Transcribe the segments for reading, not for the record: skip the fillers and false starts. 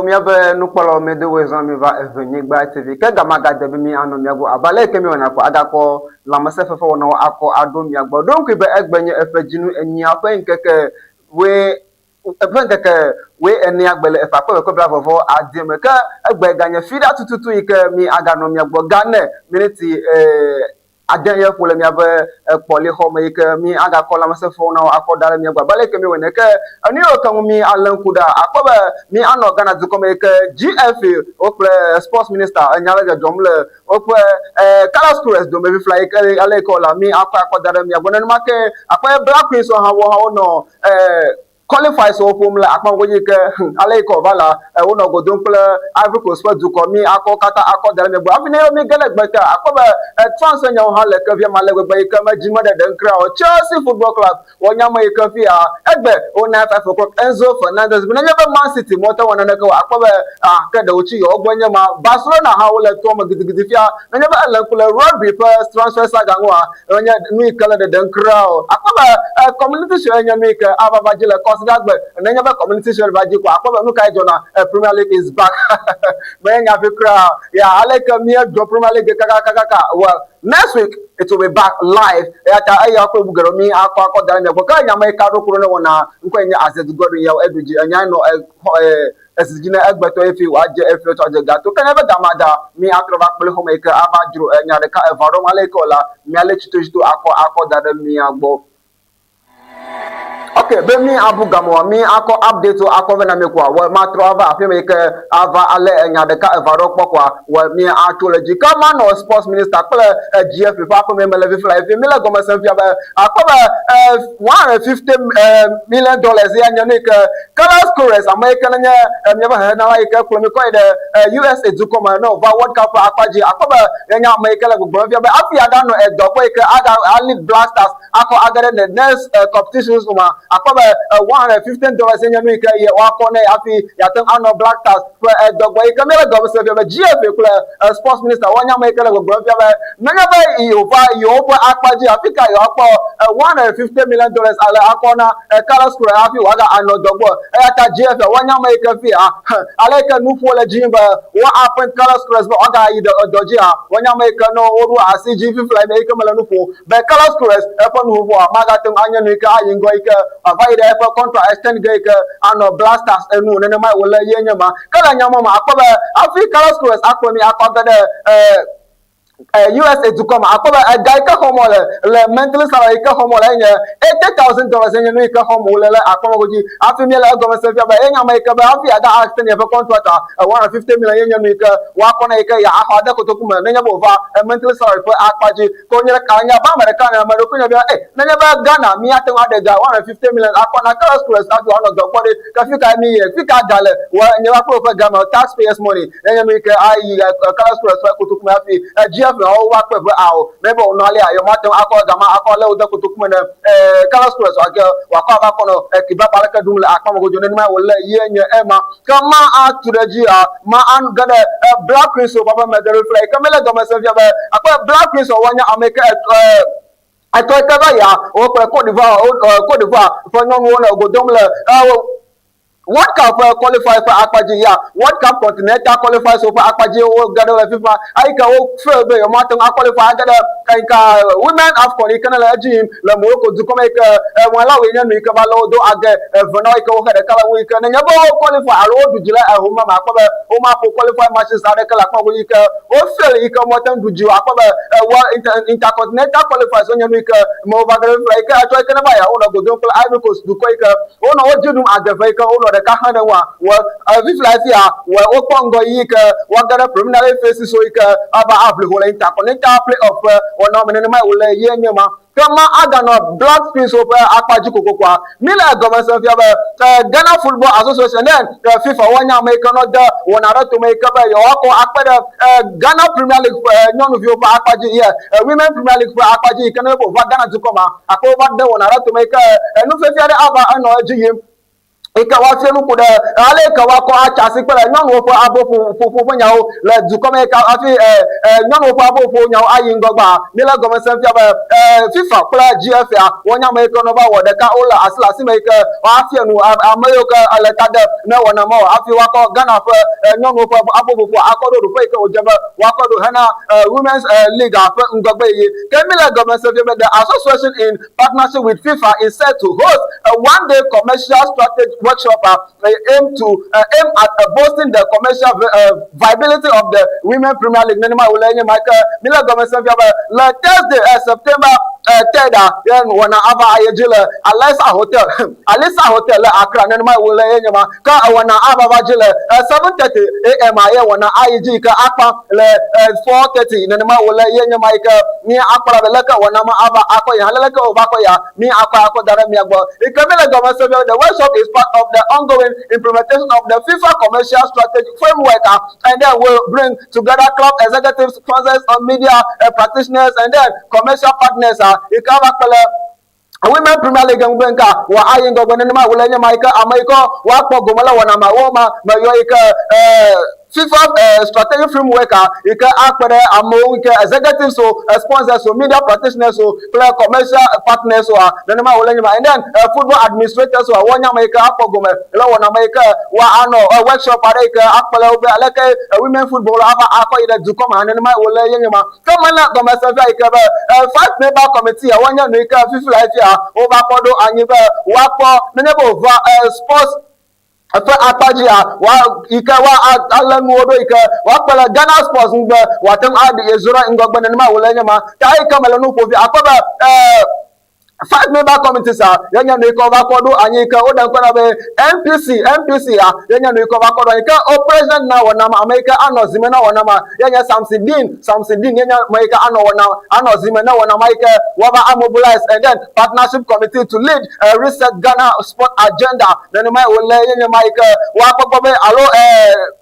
Míaƒe nukpɔlawo míedo woe zã míva Eʋenyigba TV. Ke gama gade be mí anɔ mía gbɔ abe ale yi ke míewɔna ko agakɔ lãmesẽfefewɔnawo akɔ aɖo mía gbɔ. Ɖo ŋkui be egbe nye eƒe dzinu enyia ƒe ŋkeke woe eƒe ŋkeke woe enea gbe le eƒe akpe eve kple blaeve vɔ ade me. Ke egbe ganye fiɖa tututu yi ke mí aganɔ mía gbɔ ga ne miniti ee ade ye ƒo le míaƒe kpɔlixɔ me yi ke mí agakɔ lãmesẽfefewo na wo akɔ da ɖe mía gbɔ abe ale yi ke míewɔe ene. Ke enu yiwo ke ŋu mí alé ŋku ɖa, akpɔ be mí anɔ Ghana dukɔ me yi ke GFA wo kple Sports Minister enya le dzɔdzɔm le woƒe Carlos Queiroz dome fifla yi ke ale yi ke wòle mí akɔe akɔ da ɖe mía gbɔ. Nenema ke akpɔ be Black Queens hã wo hã wonɔ qualifiers wo ƒom le akpa godzi yi ke ale yi ke wòva la, wonɔ go dom kple Ivory Coast ƒe dukɔ. Mí akɔ wo katã akɔ da ɖe mía gbɔ. Hafi ne mí ge ɖe gbe ta, akpɔ be transfer nyawo hã le ke via me ale gbegbe yi ke medzi meɖeɖe ŋkra o. Chelsea Football Club wɔ nya me yi ke fia egbe wona 5 o'clock Enzo Fernandez be nenye be Man City mete wɔ naneke o, akpɔ be ah ke ɖe wotsi yewo gbɔ nye ma. Barcelona hã wole toa me gidigidi fia nenye be ele ŋku le Rodri ƒe transfer saga ŋua, Enye nu yi ke le ɖeɖem kura o. Akpɔ be Community Shield nye nu yi ke ava va dzi le Kɔsiɖagbe. Nenye be Community Shield va dzi ko akpɔ be nu kae dzɔna? Premier League is back. Menye nya vi kura o. Ya ale ke míedzɔ Premier League kakakakaka. Well, next week it will be back live. Eya ta eya kple bubu geɖewo mí akɔ akɔ da ɖe mia gbɔ. Ke nya me yi ka ɖo ku ɖo ne wɔna ŋkɔe nye Azedu Godwin Yaw Eɖu dzi. Enyae nɔ exɔ esi dzi ne egbetɔ efi wòadze efi tsɔ dze gato. Ke ne ebe gamea da, mi atrɔ va kple xɔme yi ke ava dzro enya ɖeka eve aɖewo me ale yi ke wòla, mialé tsitotsito akɔ akɔ da ɖe mia gbɔ. Ok, be mi abu game oa, mi akɔ update wo akɔ vɛ na mi koa, well, matrɔ ava aƒe me yi ke ava alé enya ɖeka eve aɖewo kpɔ koa, well, mi atso le dzi. Ke manɔ sports minister kple GFP ƒe aƒe me mele fifla efi. Mi le gɔme sem fia be akpɔ be $150 million ya nye nu yi ke Carlos Queiroz, ame yi ke nenye míaƒe hehenala yi ke kplɔ mi kɔ yi ɖe USA dukɔ me ne wòva World Cup ƒe akpa dzi, akpɔ be yenye ame yi ke le gbɔgblɔm fia be hafi aganɔ edɔ gbɔ yi ke aga lead Black Stars akɔ age ɖe the next competitions ma, akpɔ be $115 ye nye nu yi ke ye woakɔ nɛ hafi yeate ŋu anɔ Black Stars ƒe edɔ gbɔ yi ke míele gɔme sem fia be GFA kple Sports Minister woanye ame yi ke le gbɔgblɔm fia be nenye be yewova yewoƒe akpa dzi afi ka yewoakpɔ $150 million ale akɔ na Carlos Queiroz hafi wòaga anɔ dɔ gbɔ. Eya ta GFA woanye ame yi ke fia ale yi ke nuƒo le dzi be woa appoint Carlos Queiroz be wòaga yi ɖe edɔ dzia, woanye ame yi ke ne woɖo asi dzi fifla yi ke mele nu ƒom be Carlos Queiroz eƒe nuƒoƒoa magate ŋu anye nu yi ke ayi ŋgɔ yi ke wòava yi ɖe eƒe contract extend ge yi ke anɔ Black Stars enu o. Nenemae wòle ye nye ma. Ke le nya mɔ me akpɔ be hafi Carlos Queiroz akplɔ mi akɔ age ɖe USA dukɔ me akpɔ be ega yi ke xɔm wole le monthly salary yi ke xɔm wole enye $80,000 enye nu yi ke xɔm wole le akpɔ me godzi hafi míele egɔme sem fia be enye ame yi ke be hafi yeaga extend yeƒe contract a 150 million ye nye nu yi ke woakɔ na yi ke yeaxɔ ade kotoku me nenye be wòva monthly salary ƒe akpa dzi ke wonye ɖeka nye abe ame ɖeka ene ame ɖokui nye be e nenye be Ghana míate ŋu aɖe ga 150 million akɔ na Carlos Queiroz hafi wòanɔ dɔ kpɔ ɖe ke fi kae míyi fi ka ga le wɔ nye va kple woƒe game taxpayers money nenye nu yi ke ayi Carlos Queiroz ƒe kotoku me hafi GF na wo woakpɔe be ao ne be wònɔ alea yewo mate ŋu akɔ gama akɔ lé wo de kotoku me ne Carlos Queiroz wòake wòakɔ ava kɔ nɔ kebab aleke ɖum le akpa me godzo nenema wòle ye nye ema ke ma atu ɖe dzi ma age ɖe Black Queens ƒe aƒe me geɖe fla yi ke mele gɔme sem fia be akpɔ Black Queens woanye ame yi ke etɔ yi ke va yia wokple Cote d'Ivoire Cote d'Ivoire ƒe nyɔnuwo le go dom le World Cup ƒe qualify ƒe akpa dzi ya World Cup Continental qualifiers ƒe akpa dzi wo ge ɖe le FIFA eyi ke wo fail be yewoate ŋu aqualify age ɖe nka Women AFCON yi ke ne le edzi yim le Morocco dukɔ me yi ke Malawi nye nu yi ke va lé wo do age eve na wo yi ke woxe ɖeka le ŋu yi ke nenye be wo qualify alo woɖu dzi le ehome me akpɔ be womaƒo qualify matches aɖeke le akpa yi ke wo fail yi ke womate ŋu ɖu dzi o akpɔ be World Intercontinental qualifiers wonye nu yi ke me wova ge ɖe FIFA yi ke etsɔ yi ke ne va ya wonɔ go dom kple Ivory Coast dukɔ yi ke wonɔ wo dzi ɖum age eve yi ke wonɔ ɖeka xlẽ ɖe ŋua wɔ fifla fia wɔ wokpɔ ŋgɔ yi ke woage ɖe preliminary phases yi ke ava aʋli ho le intercontinental playoff ƒe wɔnawo me nenema wòle ye nye ma ke ma aganɔ Black Queens ƒe akpa dzi kokokoa mi le gɔme sem fia be Ghana Football Association ne FIFA woanye ame yi ke nɔ de wɔna ɖe tome yi ke be yewoakɔ akpe ɖe Ghana Premier League ƒe nyɔnuviwo ƒe akpa dzi ye Women Premier League ƒe akpa dzi yi ke ne wova Ghana dukɔ ma akpɔ wova de wɔna ɖe tome yi ke nufiafia ɖe ava enɔ edzi yim. Yi ke woafia nu ku ɖe ale yi ke woakɔ atsa asi kple nyɔnuwo ƒe aboƒoƒo ƒe nyawo le dukɔ me yi ke hafi nyɔnuwo ƒe aboƒoƒo nyawo ayi ŋgɔgbea. Míele egɔme sem fia be FIFA kple GFA wonye ame yi ke nɔ va wɔ ɖeka wole asi le asi me yi ke woafia nu ame yiwo ke le ta dem ne wɔna mawo hafi woakɔ Ghana ƒe nyɔnuwo ƒe aboƒoƒoa akɔ ɖo ɖoƒe yi ke wòdze be woakɔ ɖo hena Women's League ƒe ŋgɔgbeyiyi. Ke míele egɔme sem fia be the association in partnership with FIFA is set to host a one-day commercial strategy workshop aim to aim at boosting the commercial viability of the Women Premier League. Nenema wòle enye ma ke míle gɔme sem fia be le Thursday September 3rd ye wɔna ava ayi dzi le Alisa Hotel, Alisa Hotel le Accra. Nenema wòle enye ma ke wɔna ava va dzi le 7:30 am ye wɔna ayi dzi yi ke akpa le 4:30. Nenema wòle ye nye ma yi ke mi akpɔ la be leke wɔna ma ava akɔ yi hã leke wòva akɔ ya mi akɔ akɔ da ɖe mia gbɔ yi ke mi le gɔme se be the workshop is part of the ongoing implementation of the FIFA commercial strategy framework and then will bring together club executives, sponsors, media practitioners and then commercial partners yi ke ava kpe le Women Premier League ŋu be ŋka wɔ ayi ŋgɔgbe nenema wòle nye ma yi ke ame yi ke woakpɔ gome le wɔna ma wo ma meyɔ yi ke FIFA strategy framework yi ke akpe ɖe amewo yi ke executives o, sponsors o, media practitioners o kple commercial partners oa nenema wòle nye ma and then football administrators oa woanye ame yi ke akpɔ gome le wɔna ma yi ke woa anɔ workshop aɖe yi ke akpe ɖe wo be aleke women football ava akɔ yi ɖe dukɔ me hã nenema wòle ye nye ma. Ke mena gɔmesese yi ke be five member committee wonye nu yi ke fifi le fia wova kɔ ɖo anyi be woakpɔ nenye be wova sports ƒe akpa dzia wa yi ke wa alé nuwo ɖo yi ke woakpe le Ghana sports ŋu be wòate ŋu aɖi ezo ɖe ŋgɔgbe nenema wòle nye ma. Ta eyi ke mele nu ƒo fi akpɔ be five member committee sa ye nye nu yi ke wova kɔ ɖo anyi yi ke woɖe ŋkɔ na be NPC NPC ya ye nye nu yi ke wova kɔ ɖo anyi ke wo president na wɔna ma ame yi ke anɔ zime na wɔna ma ye nye Samson Dean Samson Dean ye nye ame yi ke anɔ wɔna anɔ zime na wɔna ma yi ke woava amobilize and then partnership committee to lead reset Ghana sport agenda nenema wòle ye nye ma yi ke woakpɔ gbɔ be alo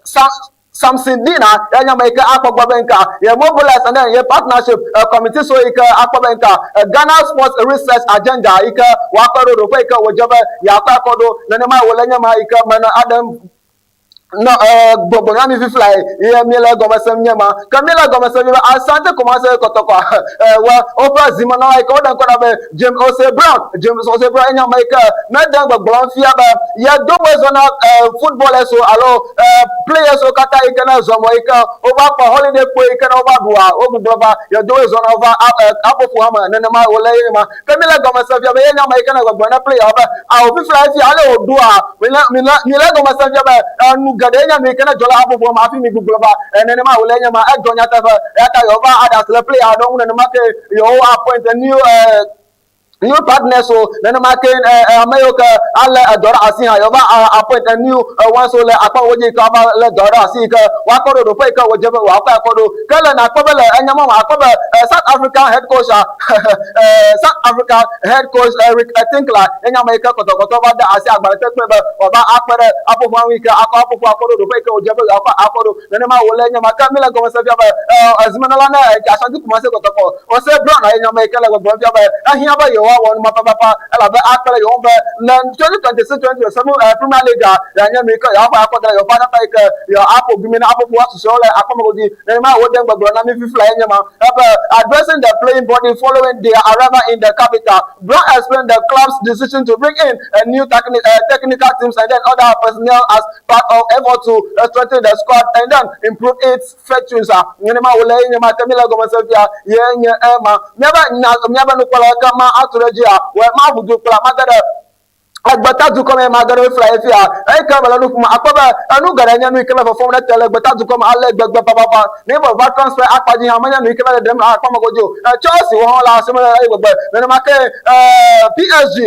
Sam Samson Dina ye nye ame yi ke akpɔ gbɔ be ŋka ye mobilize and then ye partnership committee so yi ke akpɔ be ŋka Ghana Sports Research Agenda yi ke woakɔe ɖo ɖoƒe yi ke wòdze be yeakɔe akɔ ɖo. Nenemae wòle nye ma yi ke menɔ aɖem nɔ gbɔgblɔm na mi fiflae ye míele egɔme sem nye ma. Ke míele egɔme sem be Asante Kumasi Kɔtɔkɔa wɔ woƒe zimenɔla yi ke woɖe ŋkɔ na be James Osei Brown. James Osei Brown enye ame yi ke mede gbɔgblɔm fia be yedo wezɔ na footballers alo players wo katã yi ke ne zɔ mɔ yi ke wova kpɔ holiday kpoe yi ke ne wova ɖua wogbugbɔ va yedo wezɔ na wova aboƒo hame nenema wòle ye ma. Ke míele gɔme sem fia be ye nye ame yi ke ne gbɔgblɔm na player be ao fifia efi ale wòɖua mile mile mile gɔme sem fia be nu geɖe nye nu yi ke ne dzɔ le aboƒo me hafi migbugbɔ va nenema wòle nye ma edzɔ nyateƒe eya ta yewo va aɖe asi le player aɖewo ŋu nenema ke yewo appoint new new partners o nenema ke ame yiwo ke alé edɔ ɖe asi hã yewo va appoint new ones wo le akpa wo dzi yi ke woava lé dɔ ɖe asi yi ke woakɔ ɖo ɖoƒe yi ke wòdze be woakɔ akɔ ɖo ke le nakpɔ be le enya ma me akpɔ be South African head coach South Africa head coach Eric Tinkler ye nye ame yi ke kɔtɔkɔtɔ va de asi agbalẽ te kpɔe be wòava akpe ɖe aƒoƒoa ŋu yi ke akɔ aƒoƒoa akɔ ɖo ɖoƒe yi ke wòdze be yewoakɔ akɔ ɖo. Nenema wòle nye ma ke míle gɔme se fia be zimenɔla ne Ashanti Kumasi Kɔtɔkɔ Ose Brown ye nye ame yi ke le gbɔgblɔm fia be ehiã be yewoawɔ nu ma pɛpɛpɛ elabe akpe ɖe yewo ŋu be le 2026-2027 Premier League yeanye nu yi ke yewoaxɔe akɔ da ɖe yewoƒe aɖaka yi ke yewoaƒo gumi na aƒoƒoa susɔewo le akpɔmegodzi. Nenema wòde gbɔgblɔ na mí fifia ye nye ma ebe addressing the playing body following their arrival in the capital, Brown explained the club's decision to bring in a new technical teams and then other personnel as part of effort to strengthen the squad and then improve its fortunes. Nenema wòle ye nye ma ke míle gɔme se fia ye nye ema. Míabe nya míabe nukpɔla ke ma atu ɖe edzia, wɔ maʋu du kple mage ɖe egbeta dukɔ me mage ɖe fla ye fia. Eyi ke mele nu ƒom akpɔ be enu geɖe nye nu yi ke le fɔfɔm ɖe te le gbeta dukɔ me ale gbegbe papapa. Ne be va transfer akpa dzi hã menye nu yi ke le ɖeɖem le akpa me godzi o. Chelsea wo hã le asi me eye gbegbe. Nenema ke PSG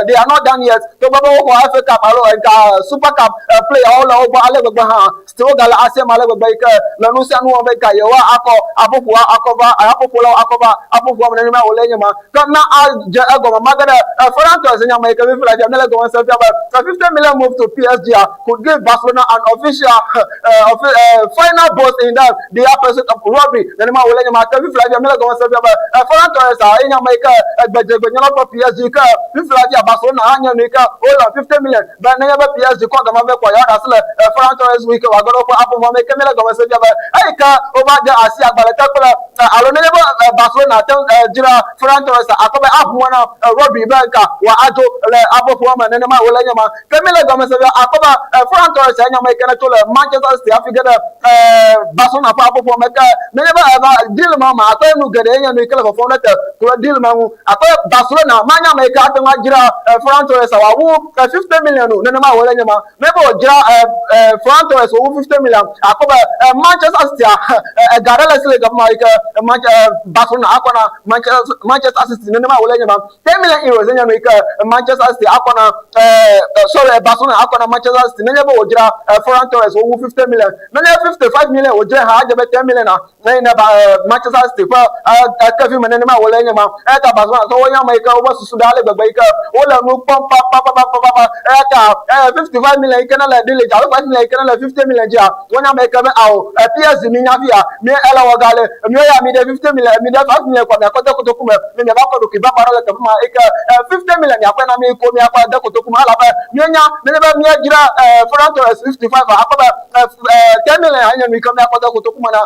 they are not done yet. Togbɔ be woxɔ FA Cup alo Super Cup player-wo le wo gbɔ ale gbegbe hã, still wogale asia me ale gbegbe yi ke le nu sia nu wɔm be ka yewoa akɔ aƒoƒoa akɔ va aƒoƒolawo akɔ va aƒoƒoa me nenema wòle nye ma. Ke na adze egɔme mage ɖe Ferran Torres nye ame yi ke fifi le fia míele gɔme se fia be 50 million move to PSG could give Barcelona an official final boost in that their pursuit of Rodri. Nenema wòle nye ma ke fifia fia míele gɔme se fia be Ferran Torres ye nye ame yi ke gbedzegbenyɔnɔ kple PSG ke fifia fia Barcelona hã nye nu yi ke wolɔ 50 million be nenye be PSG kɔ gama vɛ kɔa yewoaɖe asi le Ferran Torres ŋu yi ke wòage ɖe woƒe aƒeʋua me yi ke míele gɔme se fia be eyi ke wova de asi agbalẽ te kple alo nenye be Barcelona te ŋu dzra Ferran Torres akpɔ be aʋu mɔ na Rodri be nka wòadzo le aƒeƒoa me nenema wòle nye ma ke míele gɔme se fia akpɔ be Ferran Torres nye ame yi ke ne tso le Manchester City hafi ge ɖe Barcelona ƒe aƒeƒoa me ke nenye be eva deal ma me akpɔ nu geɖe nye nu yi ke le fɔfɔm ɖe te ku ɖe deal ma ŋu akpɔ Barcelona manye ame yi ke ate ŋu adzra Ferran Torres wòawu 50 million o nenema wòle nye ma ne be wòdzra Ferran Torres wòwu 50 million akpɔ be Manchester City ega ɖe le esi le gama yi ke Barcelona akɔ na Manchester City nenema wòle nye ma 10 million euros nye nu yi ke Manchester City akɔ na sorry Barcelona akɔ na Manchester City nenye be wòdzra Ferran Torres wòwu 50 million nenye 55 million wòdzra hã adze be 10 million ne ne ba Manchester City ƒe kevi me nenema wòle nye ma eya ta Barcelona tɔwo nye ame yi ke woƒe susu ɖe ale gbegbe yi ke wole nu kpɔm papapapapapa eya ta 55 million yi ke ne le deal dzi alo 5 million yi ke ne le 50 million dzia wonye ame yi ke be ao PSG mi nya fia mi ele wɔ ga le mi ya mi ɖe 50 million mi ɖe 5 million kɔ miakɔ de kotoku me ne miava kɔ ɖokui va kɔ ɖe le teƒe ma yi ke 50 million miakɔe na mi ko miakɔ de kotoku me elabe mienya nenye be miedzra Ferran Torres 55 akpɔ be 10 million hã nye nu yi ke miakɔ de kotoku me na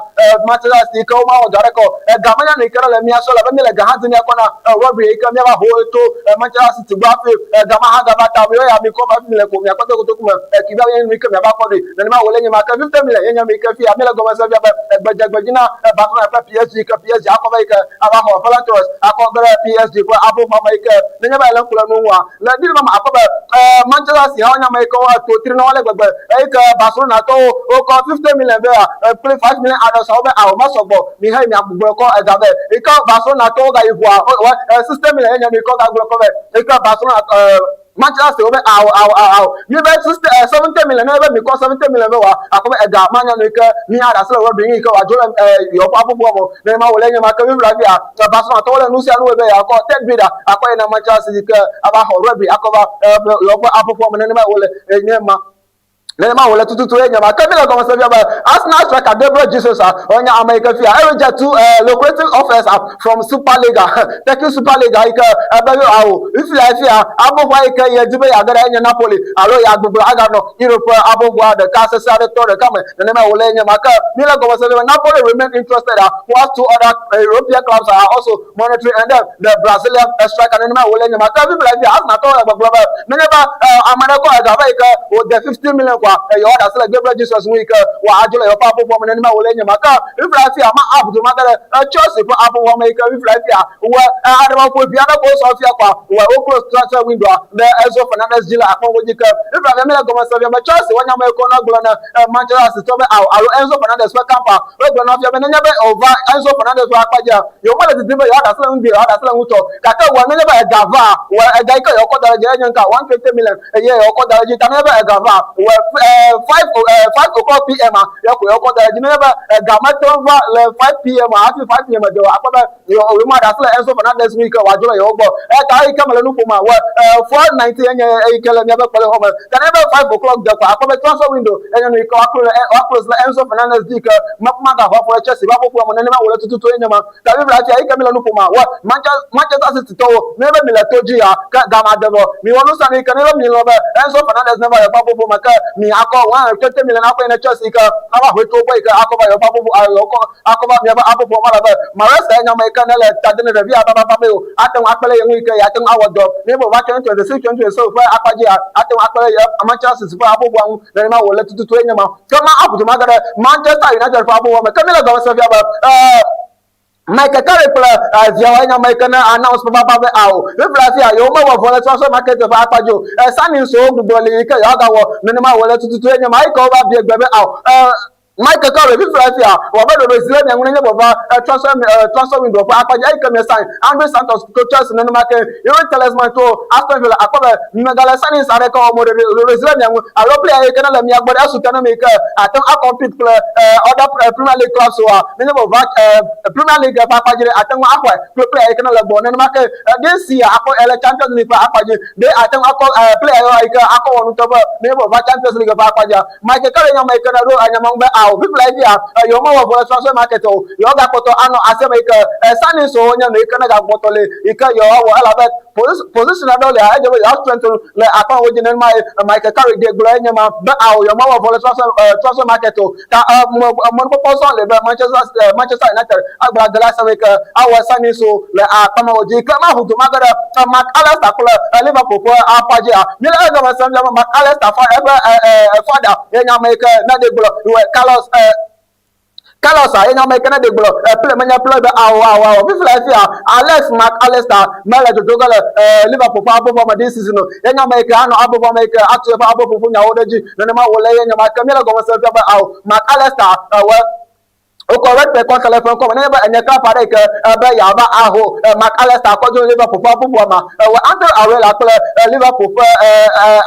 Manchester City yi ke womawɔ dɔ aɖeke o. Ega menye nu yi ke le mía sɔ elabe míele ga hã dim míakɔ na Rodri yi ke míava ho to Manchester City gbɔ hafi ga ma hã gava ta miwo ya mikɔ 5 million ko miakɔ de kotoku me ki va nye nu yi ke miava kɔ ɖi. Nenema wòle nye ma ke 50 million ye nye nu yi ke fia míele gɔme sem fia be gbedzegbe na Barcelona kple PSG yi ke PSG akɔ va yi ke ava xɔ Ferran Torres akɔ ge ɖe PSG ƒe aboƒoa me yi ke nenye be ele ŋku le nu ŋua le deal ma me akpɔ be Manchester City hã wonye ame yi ke woato tri na wo ale gbegbe eyi ke Barcelona tɔwo wokɔ 50 million vɛ kple 5 million aɖe wo be awo mesɔgbɔ mi hã miagbugbɔ kɔ ega vɛ yi ke Barcelona tɔwo gayi ʋua 60 million ye nye nu yi ke wogagblɔ kɔ vɛ yi ke Barcelona Manchester City wobe awo awo awo mi be 60 70 million ne be mi kɔ 70 million vɛ wa akpɔ be ega manya nu yi ke mi aɖe asi le Rodri ŋu yi ke wòadzo le yewoƒe aƒoƒoa me nenema wòle nye ma ke vivla via Barcelona tɔwo le nu sia nu be yeakɔ third bidder akɔ yina Manchester City ke ava xɔ Rodri akɔ va yewoƒe aƒoƒoa me nenema wòle nye ma nenema wòle tututu ye nye ma ke mi le gɔme se fia be Arsenal striker Gabriel Jesus enye ame yi ke fia e reject two lucrative offers from Super Liga Turkish Super Liga yi ke ebe awo fifia fia aboƒoa yi ke yedi be yeage ɖe enye Napoli alo yeagbugbɔ aganɔ Europe aboƒoa ɖeka sesẽ aɖe tɔ ɖeka me nenema wòle nye ma ke mi le gɔme se fia be Napoli remain interested whilst two other European clubs are also monitoring and then the Brazilian striker nenema wòle nye ma ke fifia fia Arsenal tɔwo le gbɔgblɔ be nenye be ame ɖe kɔ ega va yi ke wòde 50 million kɔa yewoaɖe asi le Gabriel Jesus ŋu yi ke wòadzo le yewoƒe aƒoƒoa me nenema wòle nye ma ke fifia fia ma aʋudu ma ge ɖe Chelsea ƒe aƒoƒoa me yi ke fifia fia wɔ aɖe ma ƒo vi aɖe ko sɔ fia kɔa wɔ wo close transfer window ɖe Enzo Fernandez dzi le akpɔŋgo dzi ke fifia fia mi le gɔme se fia be Chelsea wonya ame yi ke wona gblɔ ne Manchester City tɔ be awo alo Enzo Fernandez ƒe camp wogblɔ na fia be nenye be wòva Enzo Fernandez ƒe akpa dzia yewo mele didim be yewoaɖe asi le ŋu yewoaɖe asi le ŋutɔ gake wɔ nenye be ega va wɔ ega yi ke yewokɔ da ɖe dzi enye nka 120 million eye yewokɔ da ɖe dzi ta nenye be ega va wɔ 5 o'clock pm ye ko yewokɔ da ɖe dzi nenye be ega mete ŋu va le 5 pm hafi 5 pm de akpɔ be yewo maɖe asi le Enzo Fernandez ŋu yi ke wòadzo le yewo gbɔ eya ta eyi ke mele nu ƒom wɔ 4:90 enye eyi ke le míaƒe kpɔɖeŋu me ta nenye be 5 o'clock de kɔ akpɔ be transfer window enye nu yi ke woa close le Enzo Fernandez dzi ke magaʋu aƒo ɖe Chelsea ƒe aƒoƒoa me nenema wòle tututu enye ma ta Biblia fia eyi ke mi le nu ƒom wɔ Manchester City tɔwo nenye be mi le to dzi ya ke gama de vɔ miwɔ nu sia nu yi ke nenye be mi lɔ̃ be Enzo Fernandez neva yeƒe aƒoƒo me ke mi akɔ 120 million akɔ yi ne Chelsea ke ava hoe to wo gbɔ yi ke akɔ va yewoƒe aƒoƒo akɔ akɔ va miaƒe aƒoƒoa me elabe Maresca nye ame yi ke ne le ta dem ne ɖevia bababa be o ate ŋu akpe ɖe ye ŋu yi ke yeate ŋu awɔ dɔ ne be wòva 2026 2027 ƒe akpa dzia ate ŋu akpe ɖe ye Manchester City ƒe aƒoƒoa ŋu nenema wòle tututu enye ma ke ma aƒu du mage ɖe Manchester United ƒe aƒoƒoa me ke mi le gɔme se fia be Michael Carrick kple viawo enye ame yi ke ne announce bababa be ao fifia fia yewo mewɔ vɔ le transfer market ƒe akpa dzi o signings wo gbugbɔ li yi ke yewoagawɔ nenema wòle tututu enye ma eyi ke wova bia gbe be ao. Mike Carey fifia fia wɔ be ɖoɖo zi le mia ŋu nenye be wòva transfer transfer window ƒe akpa dzi eyi ke mia sign Andre Santos tso Chelsea nenema ke Youri Tielemans tso Aston Villa akpɔ be megale signings aɖeke wɔm o ɖoɖo ɖoɖo zi le mia ŋu alo player yi ke ne le mia gbɔ ɖe esu te ne mi yi ke ate ŋu a compete kple other Premier League clubs oa nenye be wòva Premier League ƒe akpa dzi ɖe ate ŋu axɔe kple player yi ke ne le gbɔ nenema ke this year akpɔ ele Champions League ƒe akpa dzi ɖe ate ŋu akɔ player yi ke akɔ wɔ ŋutɔ be nenye be wòva Champions League ƒe akpa dzia Michael Carey nye ame yi ke ne ɖo enya ma ŋu be ao, fifia fifia yewomewɔ vɔ le transfer market o, yewogakpɔtɔ anɔ asia me yi ke signings wo nye nu yi ke ne gakpɔtɔ li yi ke yewoawɔ elabe position aɖewo lia edze be yewoa strength le akpa wo dzi nenema ye Michael Carey ɖee gblɔ enye ma be ao yewomewɔ vɔ le transfer transfer market o ta mɔnukpɔkpɔ sɔŋ li be Manchester Manchester United agblɔ age le asia me yi ke awɔ signings wo le akpa ma wo dzi yi ke maʋu du mage ɖe Mac Allister kple Liverpool ƒe akpa dzia míele egɔme sem be Mac Allister fa eƒe fada ye nye ame yi ke ne ɖe gblɔ wɔ Carlos Carlos ye nye ame yi ke ne ɖe gblɔ play menye play be awo awo awo fifia fia Alex Mac Allister mele dodo ge le Liverpool ƒe aboƒo me this season o ye nye ame yi ke anɔ aboƒo me yi ke atu eƒe aboƒoƒo nyawo ɖe edzi nenema wòle ye nye ma ke míele gɔme sem fia be awo Mac Allister wɔ Wokɔ Red Pair kɔnsa le eƒe ŋkɔ me nenye be enye club aɖe yi ke be yeava aho Mac Allister akɔ dzo Liverpool ƒe aƒuƒoa ma. Ewɔ Andre Areola kple Liverpool ƒe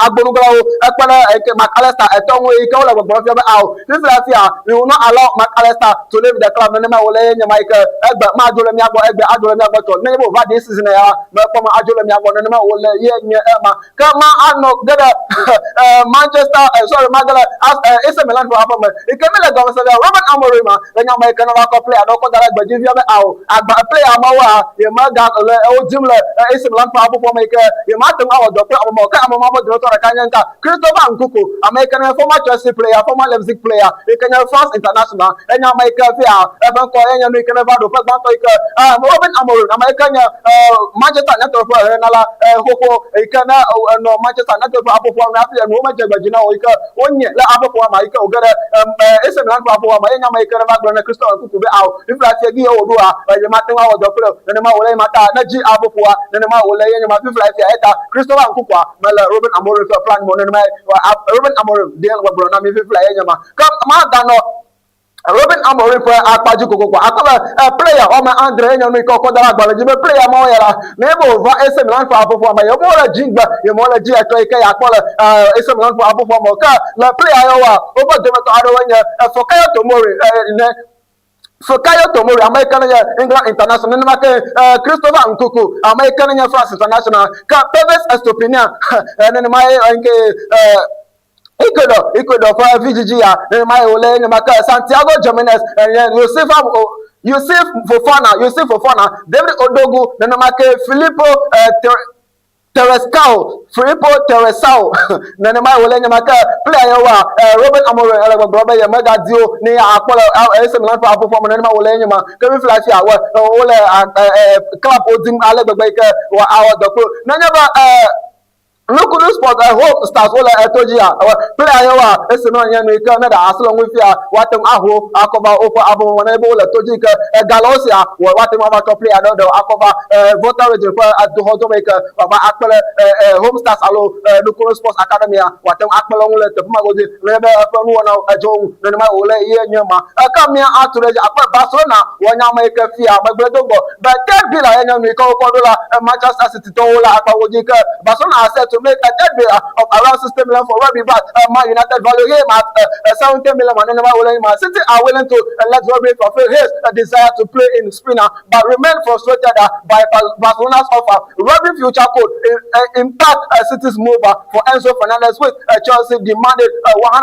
agbonuglawo ekpe ɖe Mac Allister etɔ ŋu yi ke wole gbɔgblɔm fia be ao fifia fia we will not allow Mac Allister to leave the club nenema wòle ye nye ma yi ke egbe madzo le mía gbɔ egbe adzo le mía gbɔ tsɔ nenye be wòva this season ya mekpɔ me adzo le mía gbɔ nenema wòle ye nye ema Ke ma anɔ ge ɖe Manchester, sorry, ma ge ɖe AC Milan ƒe aƒeme. Yi ke mi le gɔme se be Ruben Amorim le nya me yi ke ne va kɔ player ɖewo kɔ da ɖe gbe dzi fia be ao agba player mawoa ye me ga le wo dim le AC Milan ƒe aƒuƒoa me yi ke ye ma te ŋu awɔ dɔ kple ame mawo. Ke ame mawo ƒe dometɔ ɖeka nye ŋka Christopher Nkunku, ame yi ke nye former Chelsea player, former Leipzig player yi ke nye France international. Enye ame yi ke fia eƒe ŋkɔ ye nye nu yi ke ne va ɖo ƒe gbãtɔ yi ke Ruben Amorim, ame yi ke nye Manchester United ƒe hehenala xoxo yi ke ne enɔ Manchester United ƒe aƒoƒoa me hafi enuwo medze gbe dzi na o yi ke wonye le aƒoƒoa me yi ke wòge ɖe AC Milan ƒe aƒoƒoa me ye nye ame yi ke ne va gblɔ ne Christopher Nkunku be ao fifia fia gi ye wòɖoa yemate ŋu awɔ dɔ kple o nenema wòle ye ma ta ne dzi aƒoƒoa nenema wòle ye nye ma fifia fia eta Christopher Nkunkua mele Ruben Amorim ƒe plan me o nenema Ruben Amorim ɖe gbɔgblɔ na mi fifia ye nye ma ke maganɔ Ruben Amorim ƒe akpa dzi kokoko. Akpɔ be player wɔme andre ye nye nu yi ke wokɔ da ɖe agbalẽ dzi be player mawo ya la, ne be wòva AC Milan ƒe aƒoƒoa me, yewo le dzi gbe, yewo le dzi etsɔ yi ke yeakpɔ le AC Milan ƒe aƒoƒoa me o. Ke le player yawoa, woƒe dometɔ aɖewoe nye Fikayo Tomori, ne Fikayo Tomori, ame yi ke nye England international, nenema ke Christopher Nkunku, ame yi ke nye France international, ke Pervis Estupiñán, nenema ye ke Ecuador, Ecuador ƒe vidzidzi ya nenema ye wòle nenema ke Santiago Jimenez, enye Yosefa Yusuf Fofana, Yusuf Fofana, David Odogu, nenema ke Filippo eh, Terescao, Filippo Teresao, nenema ye wòle nenema ke player ye wa eh, Ruben Amorim ele gbɔgblɔ be yemegadi wo ne akpɔ le AC Milan ƒe aƒoƒoa me nenema wòle nenema ke fifia fia wole club wo dim ale gbegbe yi ke awɔ dɔ kple nenye be Nukunu Sport eh, Hope Stars wole eto dzi ya ewe player yewoa esi nɔ nye nu yi ke ne ɖe asi le ŋu fia woate ŋu aho akɔva woƒe abɔmɔ ne be wole to dzi yi ke ega le wo sia wɔ woate ŋu ava tsɔ player ɖewo ɖewo akɔva Volta Region ƒe edoxɔdome yi ke wòava akpe ɖe Home Stars alo Nukunu Sports Academy ya woate ŋu akpe ɖe ŋu le teƒe ma godzi ne be eƒe nuwɔna edze wo ŋu nenema wòle ye nye ma eke mía atu ɖe edzi akpe Barcelona wɔ nya me yi ke fia megblẽ do ŋgɔ be Ted Villa ye nye nu yi ke wokɔ ɖo la Manchester City tɔwo le akpawo dzi ke Barcelona are set to make a third bid of around 60 million for Rodri but Man United value him at 70 million. Nenema wòle Man City are willing to let Rodri fulfill his desire to play in Spain but remain frustrated by Barcelona's offer. Rodri future could impact City's move for Enzo Fernandez with Chelsea demanded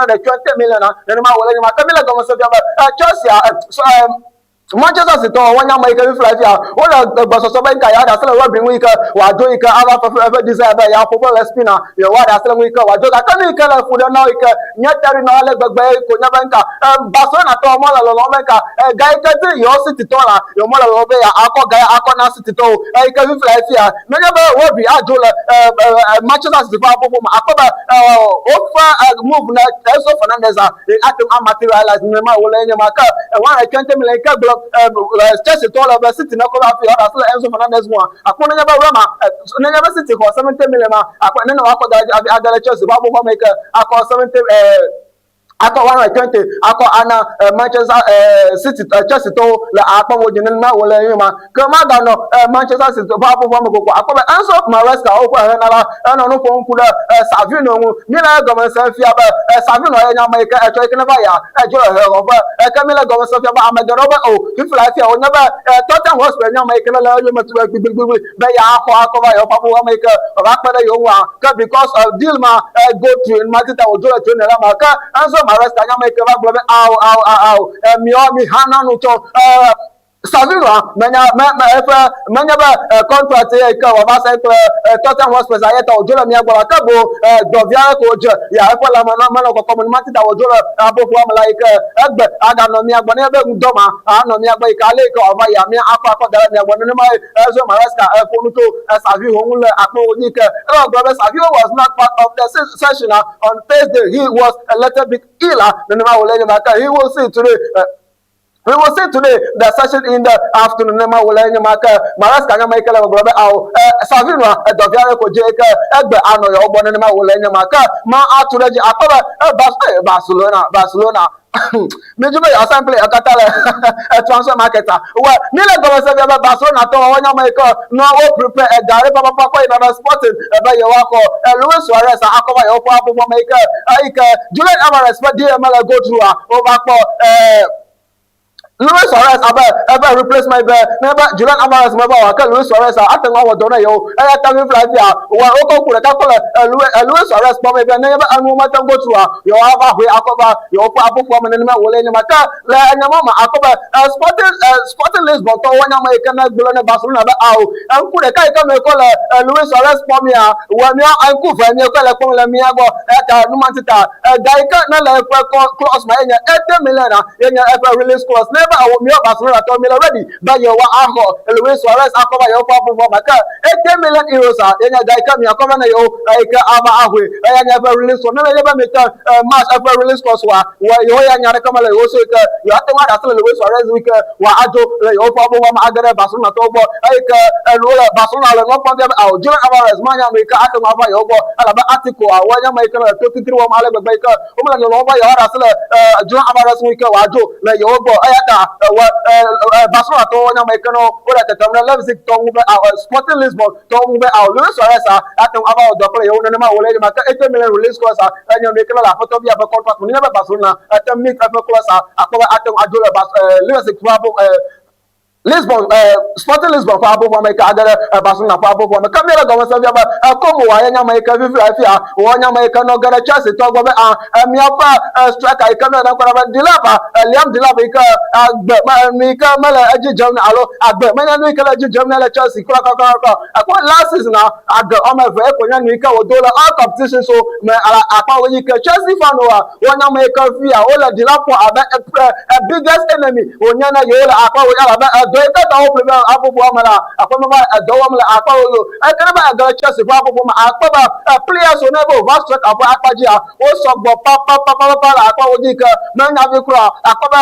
120 million. Nenema wòle ma ke mi le gɔme se fia be Chelsea so, Manchester City tɔwo wonya ame yi ke fifia fia wole gbɔsɔsɔ be ŋka yewoaɖe asi le Rodri ŋu yi ke wòadzo yi ke ava fefe eƒe desire be yeaƒo bɔl le Spain yewoaɖe asi le ŋu yi ke wòadzo gake nu yi ke le fu ɖem na wo yi ke nye teri na wo ale gbegbe ko nye be ŋka Barcelona tɔwo mele lɔlɔm be ŋka ga yi ke di yewo City tɔwo la yewo mele lɔlɔm be yeakɔ ga ya akɔ na City tɔwo yi ke fifia fia nenye be Rodri adzo le Manchester City ƒe aƒoƒo me akpɔ be woƒe move na Enzo Fernandez ate ŋu amaterialize nenema wòle nye ma ke 120 million yi ke gblɔ Chelsea tɔwo le be City nekɔ va afi yewoaɖe asi le Enzo Fernandez ŋua akpɔ nenye be Rema nenye be City xɔ 70 million ma akpɔ nene woakɔ da ɖe age ɖe Chelsea ƒe aboxɔ me yi ke akɔ 70 Akɔ 120 akɔ ana Manchester City, Chelsea tɔwo le akpɔ wo dzi nenema wòle ye ma. Ke maganɔ Manchester City ƒe aƒoƒoa me kokoko. Akpɔ be Enzo Maresca woƒe henala enɔ nu ƒom ku ɖe Savinho ŋu. Míele egɔme sem fia be Savinho ye nye ame yi ke etsɔ yi ke neva yia edzo le hexɔƒe. Ke míele egɔme sem fia be ame geɖewo be o fifi la efia wònye be Tottenham Hotspur nye ame yi ke le eyome tum gbigbigbigbigbi be yeaxɔ akɔ va yewoƒe aƒoƒoa me yi ke wòava kpe ɖe yewo ŋua. Ke because deal ma go through enumake ta wòdzo le training la me. Ke Enzo Maresca nye ame yi ke va gblɔ be ao ao ao ao miɔ miha na nu tsɔ Savinho menya me me eƒe menye be contract ye ke wòava sign kple Tottenham Hotspur eya ta wòdzo le mía gbɔ la ke boŋ dɔ vi aɖe ko wòdze ya eƒe lãme menɔ kɔkɔm enumake ta wòdzo le haƒoƒoa me la yi ke egbe aganɔ mía gbɔ nenye be ŋdɔ ma anɔ mía gbɔ yi ke ale yi ke wòava yia mía akɔ akɔ da ɖe mía gbɔ nenemae Enzo Maresca ƒo nu tso Savinho ŋu le akpɔwo dzi ke ele gblɔ be Savinho was not part of the session on Thursday. He was a little bit ill. Nenema wòle nye ma ke he will see today. We will see today the session in the afternoon. Nenema wòle nye ma ke Maresca nye ame yi ke le gbɔgblɔ be ao Savinho edɔ vi aɖe ko dze ke egbe anɔ yewo gbɔ. Nenema wòle nye ma ke ma atu ɖe edzi akpɔ be Barcelona Barcelona míedzi be yewoasign player katã le transfer market a wɔ míele gɔme se fia be Barcelona tɔwo wonye ame yi ke nɔ wo prepare ega ɖe papapa kɔ yina ɖe Sporting be yewoaxɔ Luis Suarez akɔ va yewoƒe aƒoƒo me yi ke eyi ke Julian Alvarez ƒe deal mele go through a wova kpɔ Luis Suarez abe eƒe replacement be ne be Julian Alvarez meva o ke Luis Suarez ate ŋu awɔ dɔ na yewo. Eya ta fifia fia wɔ wokɔ ŋku ɖeka kpɔ le Luis Suarez kpɔm be nenye be enuwo mete ŋu go through-a yewoava hoe akɔ va yewoƒe aƒoƒoa me nenema wòle nye ma. Ke le enya ma me akpɔ be Sporting Sporting Lisbon tɔwo nye ame yi ke ne gblɔ ne Barcelona be ao ŋku ɖeka yi ke miekɔ le Luis Suarez kpɔm ya wɔ mía ŋku ve miekɔ le kpɔm le mía gbɔ eya ta nu ma ŋuti ta ga yi ke ne le eƒe clause ma ye nye 80 million ye nye eƒe release clause. Ne be ewɔ míawo Barcelona tɔwo míele ready be yewoa axɔ Luis Suarez akɔ va yewoƒe aƒoƒoa me ke 80 million euros a ye nye ga yi ke miakɔ va ne yewo eyi ke ava axɔe. Eya nye eƒe release clause. Ne menye be mite match eƒe release clause oa, wɔ yewo ya nya ɖeke mele yewo si o yi ke yewoate ŋu aɖe asi le Luis Suarez ŋu yi ke wòadzo le yewoƒe aƒoƒoa me age ɖe Barcelona tɔwo gbɔ eyi ke enu le Barcelona le nua kpɔm fia be ao Julian Alvarez manya nu yi ke ate ŋu ava yewo gbɔ elabe article-a woe nye ame yi ke le to titri wɔm ale gbegbe yi ke Womele lɔlɔ̃m be yewoaɖe asi le Julian Alvarez ŋu yi ke wòadzo le yewo gbɔ. Eya ta wɔ Barcelona tɔwo nye ame yi ke ne wole tetem ɖe Leipzig tɔwo ŋu be ao, Sporting Lisbon tɔwo ŋu be ao, Luis Suarez ate ŋu ava wɔ dɔ kple yewo nenema wòle eye make 80 million release clause enye nu yi ke le aƒetɔ via ƒe contract me. Nenye be Barcelona ete meet eƒe clause akpɔ be ate ŋu adzo le Leipzig ƒe Lisbon, eh, Sporting Lisbon ƒe aboƒoa me yi ke age ɖe eh, Barcelona ƒe aboƒoa me. Ke míele gɔme sem fia be eh, Como wòaye nye ame yi ke fifi fia wònye nye ame yi ke nɔ ge ɖe Chelsea tɔ gbɔ be ah, eh, míaƒe eh, striker yi ke míele ŋkɔ na be Delap, eh, Liam Delap yi ke agbe me, nu yi ke mele edzi dzem ne alo agbe menye nu yi ke le edzi dzem ne le Chelsea kura kura kura kura. Ekpɔ last season a agbe wɔme eve eko nye nu yi ke wòdo le all competitions wo me ala akpa wo yi ke Chelsea fan woa wonye ame yi ke fia wole Delap kpɔ abe eh, biggest enemy wònye ne yewo le akpa wo elabe edɔ yi ke ta woƒle be aƒoƒoa me la akpɔ me va edɔ wɔm le akpa wo yo eke ne be ege le Chelsea ƒe aƒoƒo me akpɔ be players wo ne be wova striker ƒe akpa dzia wo sɔgbɔ papapapapa le akpa wo dzi ke menya vi kura akpɔ be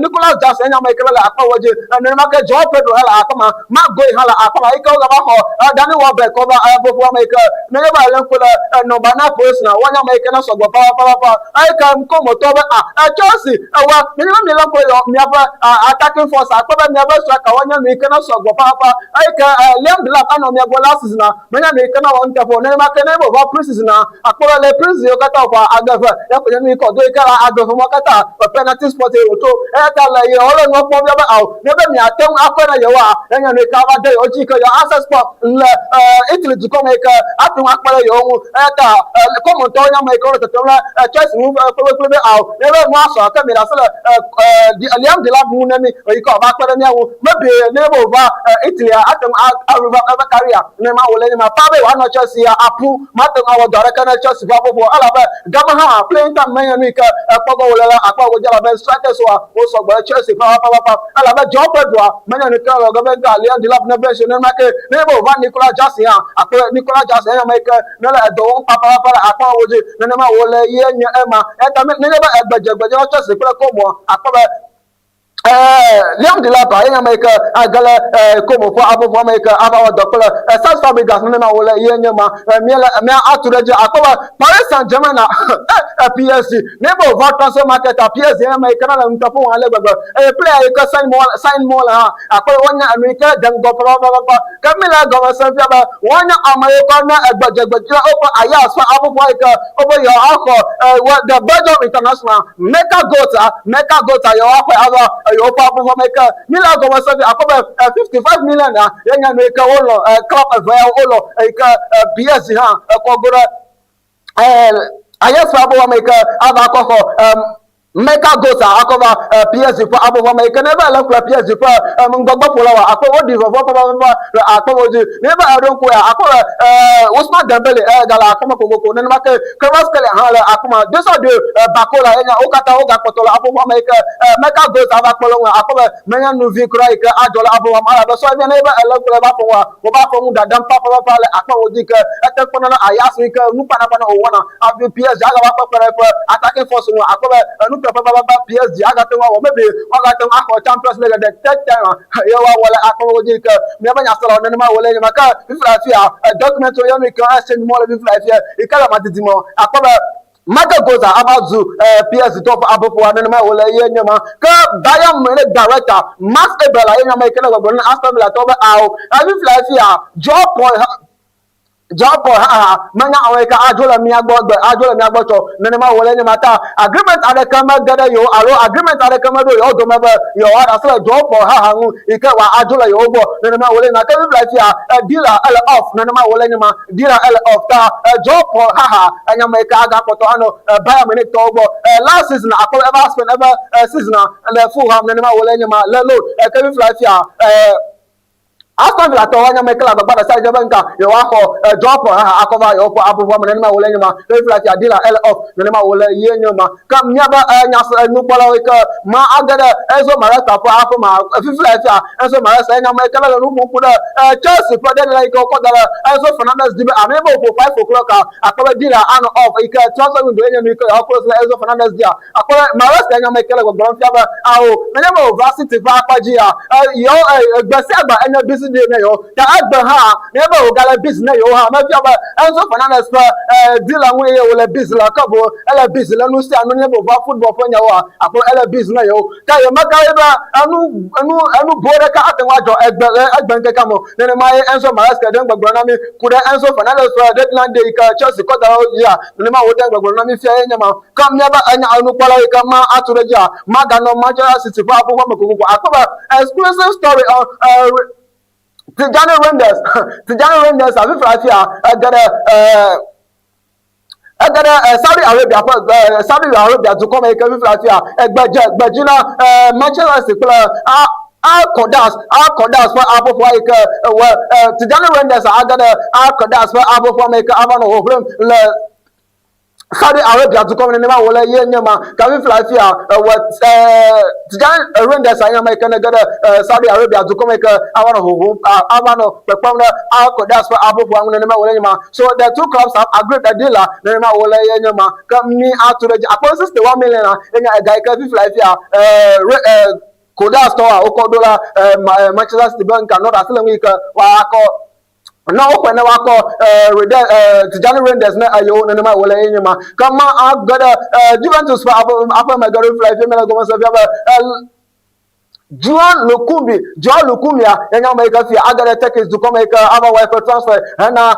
Nicolas Jackson enye ame yi ke le akpa wo dzi nenema ke Joao Pedro hã le akpa ma Marc Guehi hã le akpa ma yi ke wogava xɔ Danny Welbeck kɔ va aƒoƒoa me yi ke nenye be ele ŋku le number 9 position wonye ame yi ke ne sɔgbɔ papapapa eyi ke ŋkɔmetɔ be a Chelsea ewa nenye be miele ŋku yɔ miaƒe attacking force akpɔ be miaƒe striker wonye nu yi ke ne sɔgbɔ papapa eyi ke Liam Delap anɔ mia gbɔ last season menye nu yi ke ne wɔ nuteƒe o nenema ke ne wova pre-season akpɔ be le pre-season yiwo katã wòƒo age eve ya ko nye nu yi ke wòdo yi ke la age eve mɔ katã ƒe penalty spot ye wòtso eya ta le yewo le nua kpɔm fia be ao ne be miate ŋu akɔe na yewoa enye nu yi ke ava de yewo dzi yi ke yewo access kpɔ le Italy dukɔ me yi ke ate ŋu akpe ɖe yewo ŋu eya ta kɔmɔntɔwo nye ame yi ke wole tetem ɖe Chelsea ŋu kplekple be ao ne be nua sɔ ke miɖe asi le Liam Delap ŋu ne mi yi ke wòava kpe ɖe mía ŋu maybe ne be wòva Italy ate ŋu arevive eƒe career ne ma wòle nye ma pa be wòanɔ Chelsea apu mate ŋu awɔ dɔ aɖeke ne Chelsea ƒe aƒoƒo elabe gama hã playing time menye nu yi ke ekpɔ ge wòle le akpa godzi elabe strikers woa wo sɔgbɔ ɖe Chelsea papapapa elabe Joao Pedroa menye nu yi ke le ge be ŋka Liam Delap ne bench nenema ke ne be wòva Nicolas Jackson hã akpɔ Nicolas Jackson enye ame yi ke ne le edɔ wɔm papapapa le akpa godzi nenema wòle ye nye ema eya ta nenye be egbedzegbedze Chelsea kple Como akpɔ be. Liam Delap ye nye ame yi ke age le Como ƒe habɔbɔa me yi ke ava wɔ dɔ kple Cesc Fabregas nenema wòle ye nye ma. Míele mía atu ɖe edzi akpɔ be Paris Saint-Germain na PSG ne be wòva transfer market a PSG ye nye ame yi ke na le nuteƒe wɔm ale gbegbe eye player yi ke sign mɔ sign mɔ le hã akpɔ be wonye enu yi ke dze ŋgɔ papapapa ke míle egɔme sem fia be wonye ame yiwo ke ne egbedzegbe le woƒe Ajax ƒe habɔbɔa yi ke wobe yewoaxɔ the Belgium international Meka Gota, Meka Gota yewoaxɔe ava yewoƒe aƒeƒe me ke mi le egɔme se akpɔ be 55 million ya ye nye nu yi ke wolɔ club eve yawo wolɔ yi ke PSG hã ekɔ go ɖe Ajax ƒe aƒeƒe me yi ke ava kɔ xɔ Meka Gota akɔ va PSG ƒe aƒeƒe me yi ke ne eva le kple PSG ƒe ŋgɔgbeƒolawoa akpɔ woɖi vɔvɔ papapapa le akpɔ wo dzi ne eva eɖo ŋku ya akpɔ be Ousmane Dembele gale akpɔ me kokoko nenema ke Kvaratskhelia hã le afi ma. Desordre Barcola ye nye wo katã wogakpɔtɔ le aƒoƒoa me yi ke Mecca Gold ava kpɔ le ŋu akpɔ be menye nu vi kura yi ke adzɔ le aƒoƒoa me elabe sɔe ne be ele ŋku le eƒe afɔ ŋua, woƒe afɔ ŋu dadam papapapa le akpa wo dzi ke ete kpɔna na Ajax yi ke nu kpanakpana wòwɔna hafi PSG agava kpe kpe ɖe eƒe attacking force ŋu akpɔ be enuteƒe papapa PSG agate ŋu awɔ maybe woagate ŋu axɔ Champions League the third time ye woawɔ le akpa wo dzi ke míaƒe nyaselawo nenema wòle nye ma ke fifia fia document yɔ nu yi ke exchange mɔ le fifia fia yi ke le madidi me akpɔ be Michael Goza ava zu PSG tɔ ƒe abɔƒoa nenema wòle ye nye ma ke Bayern Munich director Max Eberl ye nye ame yi ke le gbɔgblɔm na Aston Villa tɔwo be ao fifia fia Joao Paul Joao Paul haha menya ame yi ke adzo le mía gbɔ gbe adzo le mía gbɔ tsɔ nenema wòle nye ma ta agreement aɖeke mege ɖe yewo alo agreement aɖeke meɖo yewo dome be yewoaɖe asi le Joao Paul haha ŋu yi ke wòadzo le yewo gbɔ nenema wòle nye ma ke Biblia fia dealer ele off nenema wòle nye ma dealer ele off ta Joao Paul haha enye ame yi ke agakpɔtɔ anɔ Bayern Munich tɔwo gbɔ last season akpɔ eva spend eƒe season le Fulham nenema wòle nye ma le loan ke Biblia fia Aston Villa tɔwo anya mekele agbagba ɖe sia ɖe dze be ŋka yewoaxɔ Joao Paul hã akɔ va yewoƒe aƒeƒoa me nenema wòle nye ma. Ke Villa sia deal ele off nenema wòle ye nye ma. Ke míaƒe nya nukpɔlawo yi ke ma age ɖe Enzo Maresca ƒe aƒe ma fifia fia Enzo Maresca ye nya me ke le nu ƒom ku ɖe Chelsea ƒe deadline yi ke wokɔ da ɖe Enzo Fernandez dzi be ame be wòƒo 5 o'clock akpɔ be deal anɔ off yi ke transfer window ye nye nu yi ke yewoa close le Enzo Fernandez dzia. Akpɔ be Maresca nye ame yi ke le gbɔgblɔm fia be ao nenye be wòva City ƒe akpa dzia, yewo gbe sia gbe enye busy day ne yewo. Ta egbe hã nenye be wògale busy ne yewo hã mefia be Enzo Fernandez ƒe deal ŋu eye wòle busy le ke boŋ ele busy le nu sia nu nenye be wòva football ƒe nyawoa, akpɔ be ele busy ne yewo. Ke yemeka ɖe be enu enu enu boo ɖeka ate ŋu adzɔ egbe le egbe ŋkekea me o. Nenema ye Enzo Maresca ɖe gbɔgblɔ na mí ku ɖe Enzo Fernandez ƒe deadline day yi ke Chelsea kɔ da ɖe wo dzia, nenema wòɖe gbɔgblɔ na mí fia ye nye ma. Ke míaƒe enya enukpɔlawo yi ke ma atu ɖe edzia, maganɔ Manchester City ƒe aƒeƒe me kokoko. Akpɔ be exclusive story on Tijani Reijnders, Tijani Reijnders afi fia ege ɖe ege ɖe Saudi Arabia ƒe Saudi Arabia dukɔ me yi ke fifia fia egbe dze gbe dzi na Manchester City kple Al Kodas Al Kodas ƒe aƒeƒoa yi ke wɔ Tijani Reijnders age ɖe Al Kodas ƒe aƒeƒoa me yi ke ava nɔ hoʋlim le Saudi Arabia dukɔ me nenema wòle ye nye ma kafi fila fia ewɔ Tijani Reijnders anya me ke ne ge ɖe Saudi Arabia dukɔ me ke ava nɔ hoho ava nɔ kpekpem ɖe Al Kodas ƒe aƒoƒoa ŋu nenema wòle nye ma. So the two clubs have agreed a deal nenema wòle ye nye ma ke mi atu ɖe dzi akpɔ 61 million a nye ega yi ke fifila fia Kodas tɔwoa wokɔ ɖo la Manchester City be nka nɔ ɖe asi le ŋu yi ke woakɔ ne woxɔe ne woakɔ Rede Tijani Reijnders ne eyewo nenema wòle ye nye ma ke ma age ɖe Juventus ƒe aƒe me ge ɖo fila fi mele gɔme se fia be Juan Lucumi Juan Lucumia ye nye ame yi ke fia age ɖe Turkish dukɔ me yi ke ava wɔ eƒe transfer hena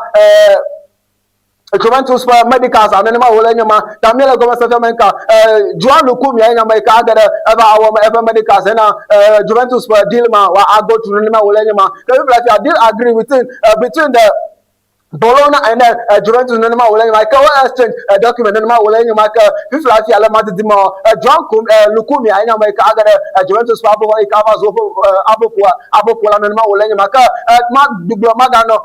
Juventus ƒe medicals nenema wòle nye ma ta míele gɔmesese me nka Joan Lucumia ye nye ame yi ke age ɖe eva awɔ eƒe medicals hena Juventus ƒe deal ma wa ago through nenema wòle nye ma ke Biblia fia deal agree within between the Bologna and then Juventus nenema wòle nye ma ke wo exchange document nenema wòle nye ma ke fifia fia le madidi me Joan Lucumia ye nye ame yi ke age ɖe Juventus ƒe aƒe yi ke ava zu woƒe aƒeƒoa aƒeƒola nenema wòle nye ma ke ma gblɔ maganɔ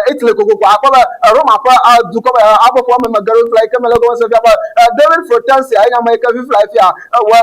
Italy kokoko akpɔ be Roma ƒe dukɔ be aƒeƒoa me mege ɖo fila yi ke mele gɔme se fia be David Florenzi enye ame yi ke fifila fia wɔ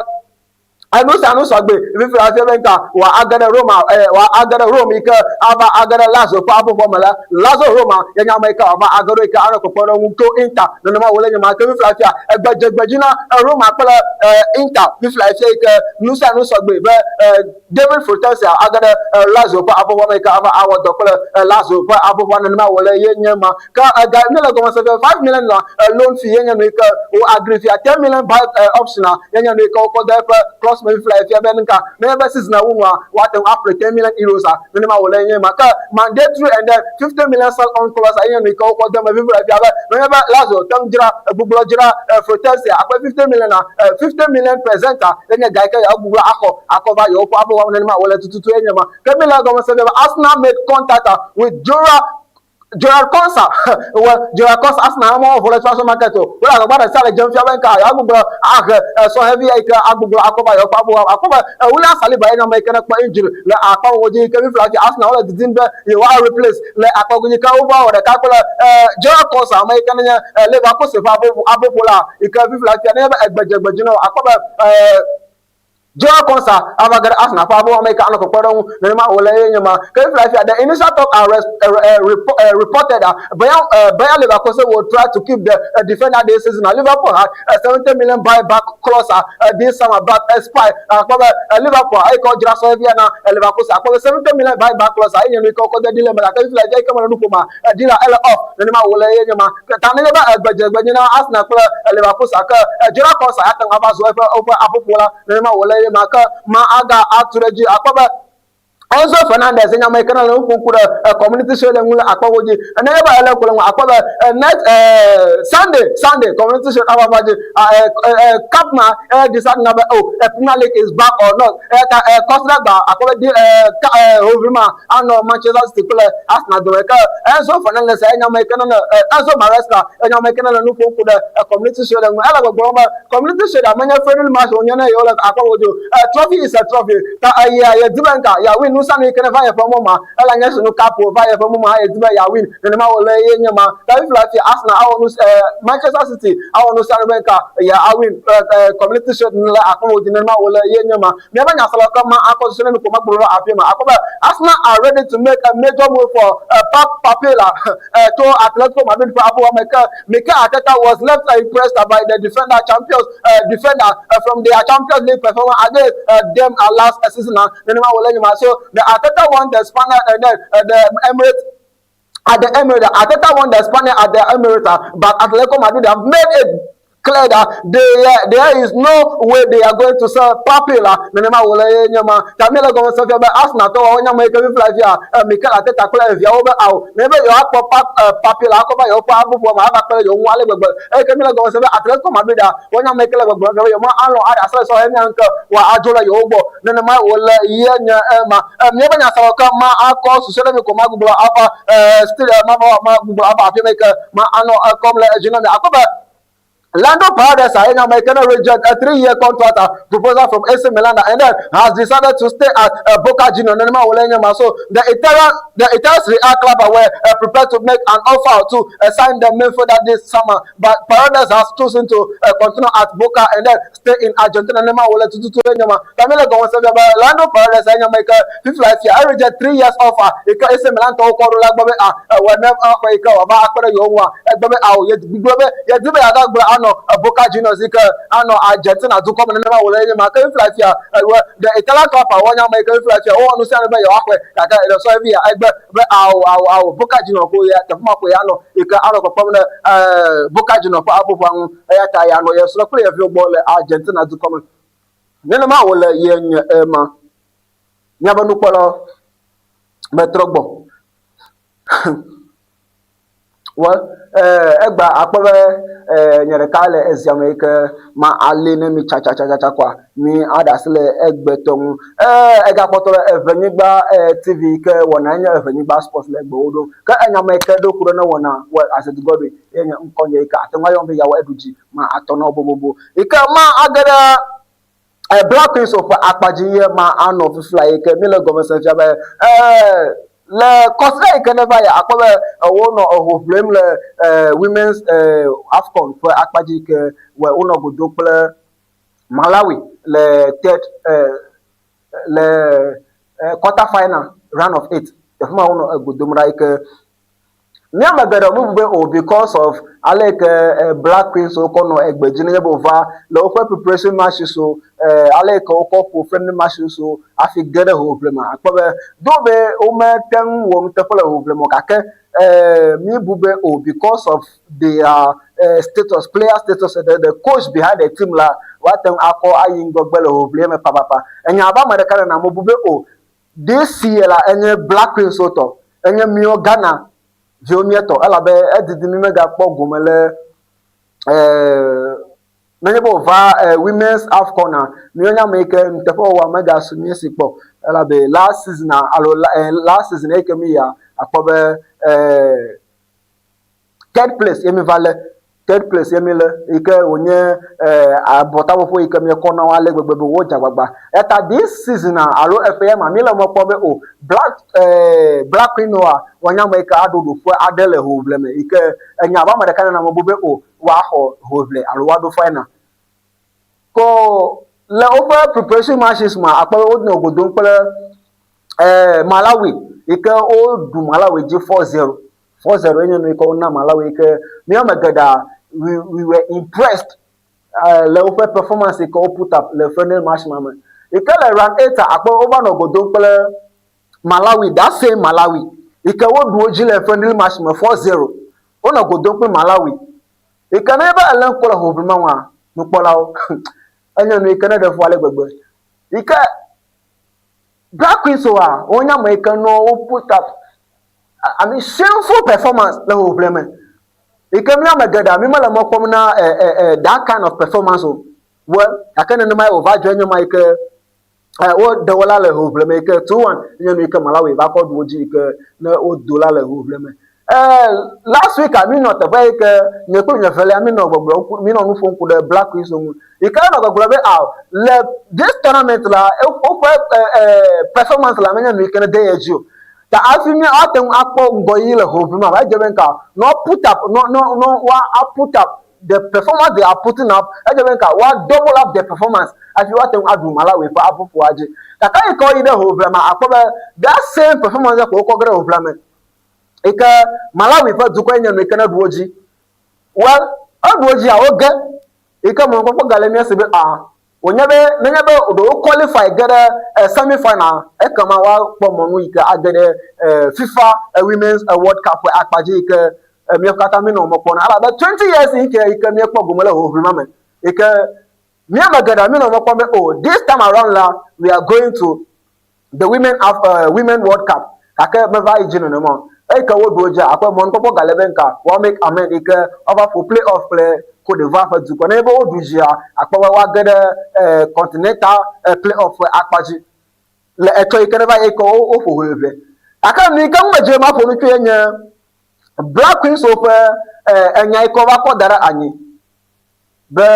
Enu sia nu sɔgbe fifia fia be ŋka wòa age ɖe Roma eh, wòa age ɖe Rome yi ke ava age ɖe Lazio ƒe aƒoƒo me la, Lazio Roma ye nye ame yi ke wòava age ɖo yi ke anɔ kpekpeɖeŋu tso Inter. Nenema wòle nye ma ke fifia fia egbe dze gbe dzi na Roma kple eh, Inter fifia fia yi ke nu sia nu sɔgbe be eh, David Frutense age ɖe eh, Lazio ƒe aƒoƒo me yi ke ava awɔ dɔ kple eh, Lazio ƒe aƒoƒoa nenema wòle ye nye ma. Ke ega míele gɔme se be 5 million na loan fee ye nye nu yi ke wo agree fia 10 million buy option a ye nye nu yi ke wokɔ de eƒe clause me fifia efia be nuka nenye be season wu nua woate ŋu aƒle 10 million euros a nenema wòle ye nye ma ke mandatory and then 50 million sell on clause a ye nye nu yi ke wokɔ de eme fifia efia be nenye be Lazio te ŋu dzra gbugbɔ dzra Frutense akpe 50 million a 50 million present a ye nye ga yi ke yeagbugbɔ axɔ akɔ va yewoƒe aƒe nenema wòle tututu ye nye ma ke míele gɔme se be Arsenal made contact with Jura Gerald Konsa wɔ Gerald Konsa Arsenal hã mewɔ vɔ le transfer market o. Wole agbagba ɖe sia ɖe dzem fia be ŋka yewoagbugbɔ ahe sɔhɛvi ya yi ke agbugbɔ akɔ va yewoƒe aboa. Akpɔ be William Saliba ye nye ame yi ke nekpɔ injury le akpa wɔwɔ dzi yi ke fifia dzi Arsenal wole didim be yewoa replace le akpa dzi ke wova wɔ ɖeka kple Gerald Konsa ame yi ke nenye Leverkusen ƒe aboƒola yi ke fifia fia nenye be egbe dze gbe dzi na wo akpɔ be Joao Konsa ava ge ɖe Arsenal ƒe abɔ me yi ke anɔ kpekpeɖeŋu nenema wòle ye nye ma. Ke fifia fia, the initial talk are res, uh, uh, report, uh, reported that Bayern, Bayer Leverkusen will try to keep the defender this season. Now, Liverpool had a 70 million buyback clause this summer, but expired. Akpɔ be Liverpool eyi ke wodzra sɔ via na Leverkusen akpɔ be 70 million buyback clause enye nu yi ke wokɔ de deal me gake fifia fia yi ke mele nu ƒom Deal ele off nenema wòle ye nye ma. Ta nenye be egbedzegbe na Arsenal kple Leverkusen ke Gerard Konsa ate ŋu ava zu eƒe woƒe aƒuƒola nenema wòle ye ma ke ma aga atu ɖe edzi akpɔ be Enzo Fernandez nye ame yi ke ne le nu ƒom ku ɖe Community Shield ŋu le akpɔ wo dzi. Nenye be ele ku le ŋu akpɔ be next Sunday Sunday Community Shield ava va dzi cup ma decide na be oh Premier League is back or not. Eya ta kɔsiɖa gba akpɔ be hoʋli ma anɔ Manchester City kple Arsenal dome. Ke Enzo Fernandez enye ame yi ke nene Enzo Maresca enye ame yi ke nele nu ƒom ku ɖe Community Shield ŋu. Ele gbɔgblɔm be Community Shield menye friendly match wònye ne yewo le akpɔ wo dzi o. Trophy is a trophy. Ta eyia yedi be ŋka yeawin nu sia nu yi ke ne va yeƒe mɔ ma. Ele nye sinu cup o va yeƒe mɔ ma hã yedi be yeawin. Nenema wòle ye nye ma. Ta fifia fi Arsenal awɔ nu Manchester City awɔ nu sia nu be ŋka yeawin Community Shield le akpɔ wo dzi. Nenema wòle ye nye ma. Míaƒe nyaselawo ke ma akɔ susu ne mi ko megblɔ ɖo afi ma. Akpɔ be Arsenal are ready to make a major move for Pap Papela to Atletico Madrid ƒe aboa me ke Mikel Arteta was left impressed by the defender champions defender from their Champions League performance against them last season. Nenema wòle nye ma. So the Arteta won the Spanish the Emirates at the Emirates. Arteta won the Spanish at the Emirates, but Atletico Madrid have made it clear that they, there is no way they are going to sell Papila. Nenema wòle ye nye ma. Ta míele gɔme se fia be Arsenal tɔwo wonya ame yi ke fifia fia Mikel Arteta kple eviawo be ao ne be yewoakpɔ Papila akɔ va yewoƒe abuƒoa me ava kpe ɖe yewo ŋu ale gbegbe. Eye ke míele gɔme se be Atletico Madrid a wonya ame yi ke le gbɔgblɔm fia be yewo alɔ̃ aɖe asi le sɔhɛ mía ŋke wòadzo le yewo gbɔ. Nenema wòle ye nye ema. Míaƒe nyaselawo ke ma akɔ susu ɖe mi ko magbugbɔ ava studio mava magbugbɔ ava afi me ke ma anɔ ekɔm le edzi na mi. Akpɔ be Leandro Paredes ye nye ame yi ke ne reject a 3-year contract proposal from AC Milan and then has decided to stay at Boca Juniors. Nenema wòle nye ma. So the Italian Serie A club were prepared to make an offer to sign the midfielder this summer, but Paredes has chosen to continue at Boca and then stay in Argentina. Nenema wòle tututu ye nye ma. Ta míele gɔme se be Leandro Paredes ye nye ame yi ke fifia fia e reject 3 years offer yi ke AC Milan tɔwo kɔ ɖo la gbɔ be ah wɔ ne exɔ yi ke wòava akpe ɖe yewo ŋua egbe be ao ye gblɔ be yedi be yeagagblɔ anɔ Boca Juniors yi ke anɔ Argentina dukɔ me nenema wòle ye nye ma ke fifia fia the Italian club wɔ nye ame yi ke fifia fia wowɔ nu sia nu be yewoaxɔe gake le sɔ vi ya egbe be ao ao ao Boca Juniors ko ya teƒe ma ko yeanɔ yi ke anɔ kpɔkpɔm ɖe Boca Juniors ƒe aboƒoa ŋu eya ta yeanɔ ye srɔ̃ kple ye viwo gbɔ le Argentina dukɔ me nenema wòle ye nye ema míaƒe nukpɔlawo metrɔ gbɔ well egba akpɔ be nye ɖeka le ezia me yi ke ma ali ne mi tsatsatsatsa koa mi aɖe asi le egbetɔ ŋu. Egakpɔtɔ le Evenyigba TV yi ke wɔna enye Evenyigba Sports le egbewo ɖom. Ke enya me yi ke ɖo ku ɖe ne wɔna well Azedu Godwin ye nye ŋkɔ nye yi ke ate ŋu ayɔm be Yawo Eɖu dzi ma atɔ na wo bobobo. Yi ke ma age ɖe Black Queens ƒe akpa dzi ye ma anɔ fifia yi ke mi le gɔme sem fia be le kɔsiɖa yi ke ne va yi akpɔ be wonɔ eho ʋlim le Women's AFCON ƒe akpa dzi yi ke wonɔ go dom kple Malawi le third le quarter final round of eight. Teƒe ma wonɔ ego dom ɖa yi ke mía ame geɖe mebu be o because of ale yi ke Black Queens wokɔ nɔ egbe dzi nenye be wova le woƒe preparation matches o ale yi ke wokɔ ƒo friendly matches o hafi ge ɖe hoʋiʋli me akpɔ be do be womete ŋu wɔ nuteƒe le hoʋiʋli me o gake míbu be o because of their status, player status, the coach behind the team la woate ŋu akɔ ayi ŋgɔgbe le hoʋiʋli me papapa. Enya abe ame ɖeka nene amewo bu be o this year la enye Black Queens wo tɔ, enye míwo Ghana viwo míetɔ elabe edidi mí megakpɔ gome le nenye be wòva Women's AFCON a, míwo nye ame yi ke nuteƒewɔwɔa megasu mía si kpɔ o elabe last season alo last season eyi ke mí yia akpɔ be third place ye mi va le third place ye mi le yi ke wònye abɔtaƒoƒo yi ke miekɔ na wo ale gbegbe be wodze agbagba. Eya ta this season alo eƒe ya ma mi le mɔ kpɔm be o Black Queen oa woanye ame yi ke aɖo ɖoƒe aɖe le hoʋiʋli me yi ke enya abe ame ɖeka nene amewo bu be o woaxɔ hoʋiʋli alo woaɖo final. Ko le woƒe preparation matches ma akpɔ be wonɔ go dom kple Malawi yi ke woɖu Malawi dzi 4-0. 4-0 enye nu yi ke wona Malawi yi ke mía ame geɖea we were impressed le woƒe performance yi ke wo put up le friendly match ma me. Yi ke le round 8 akpɔ wova nɔ go dom kple Malawi, that same Malawi yi ke woɖu wo dzi le friendly match me 4-0. Wonɔ go dom kple Malawi. Yi ke ne be elé ŋku le hoʋli ma ŋua, nukpɔlawo enye nu yi ke ne ɖe fu ale gbegbe. Yi ke Black Queens oa, wonye ame yi ke nɔ wo put up I mean shameful performance le hoʋli me. Yi ke mía ame geɖea mi mele mɔ kpɔm na that kind of performance o. Well, gake nenema ye wòva dzɔ enye ma yi ke woɖe wo la le hoʋli me yi ke 2-1 nye nu yi ke Malawi va kɔ ɖu wo dzi yi ke ne wodo la le hoʋli me. Last week mi nɔ teƒe yi ke nye kple nye velia mi nɔ gbɔgblɔm mi nɔ nu ƒom ku ɖe Black Queens ŋu. Yi ke nɔ gbɔgblɔm be aw le this tournament la woƒe performance la menye nu yi ke ne de ye dzi o. Ta hafi mi ate ŋu akpɔ ŋgɔyiyi le hoʋli me edze be nka nɔ put up nɔ nɔ nɔ wa put up the performance they are putting up edze be nka wa double up the performance hafi woate ŋu aɖu Malawi ƒe aƒuƒoa dzi. Gake yi ke woyi ɖe hoʋlia me akpɔ be that same performance ko wokɔ ge ɖe hoʋlia me. Yi ke Malawi ƒe dukɔ nye nu yi ke ne ɖu wo dzi. Well, eɖu wo dzia woge yi ke mɔnukpɔkpɔ gale mía si be ah wònye be nenye be ɖe wo qualify ge ɖe semi final ekema woakpɔ mɔnu yi ke age ɖe FIFA Women's World Cup ƒe akpa dzi yi ke míawo katã míenɔ mɔ kpɔm na elabe 20 years yi ke yi ke míekpɔ gome le hoʋiʋli ma me yi ke mía ame geɖe míenɔ mɔ kpɔm be oh this time around la we are going to the women of women world cup gake meva yi dzi nenema o. Eyi ke woɖu wo dzia akpɔ mɔnukpɔkpɔ gale be nka woa make amend yi ke woava ƒo play off kple Cote d'Ivoire ƒe dukɔ. Nenye be woɖu dzia akpɔ be woage ɖe continental play off ƒe akpa dzi le etsɔ yi ke neva yi ke woƒo hoʋiʋli. Gake nu yi ke ŋu medzi be maƒo nu tsoe nye Black Queens ƒe enya yi ke wova kɔ da ɖe anyi be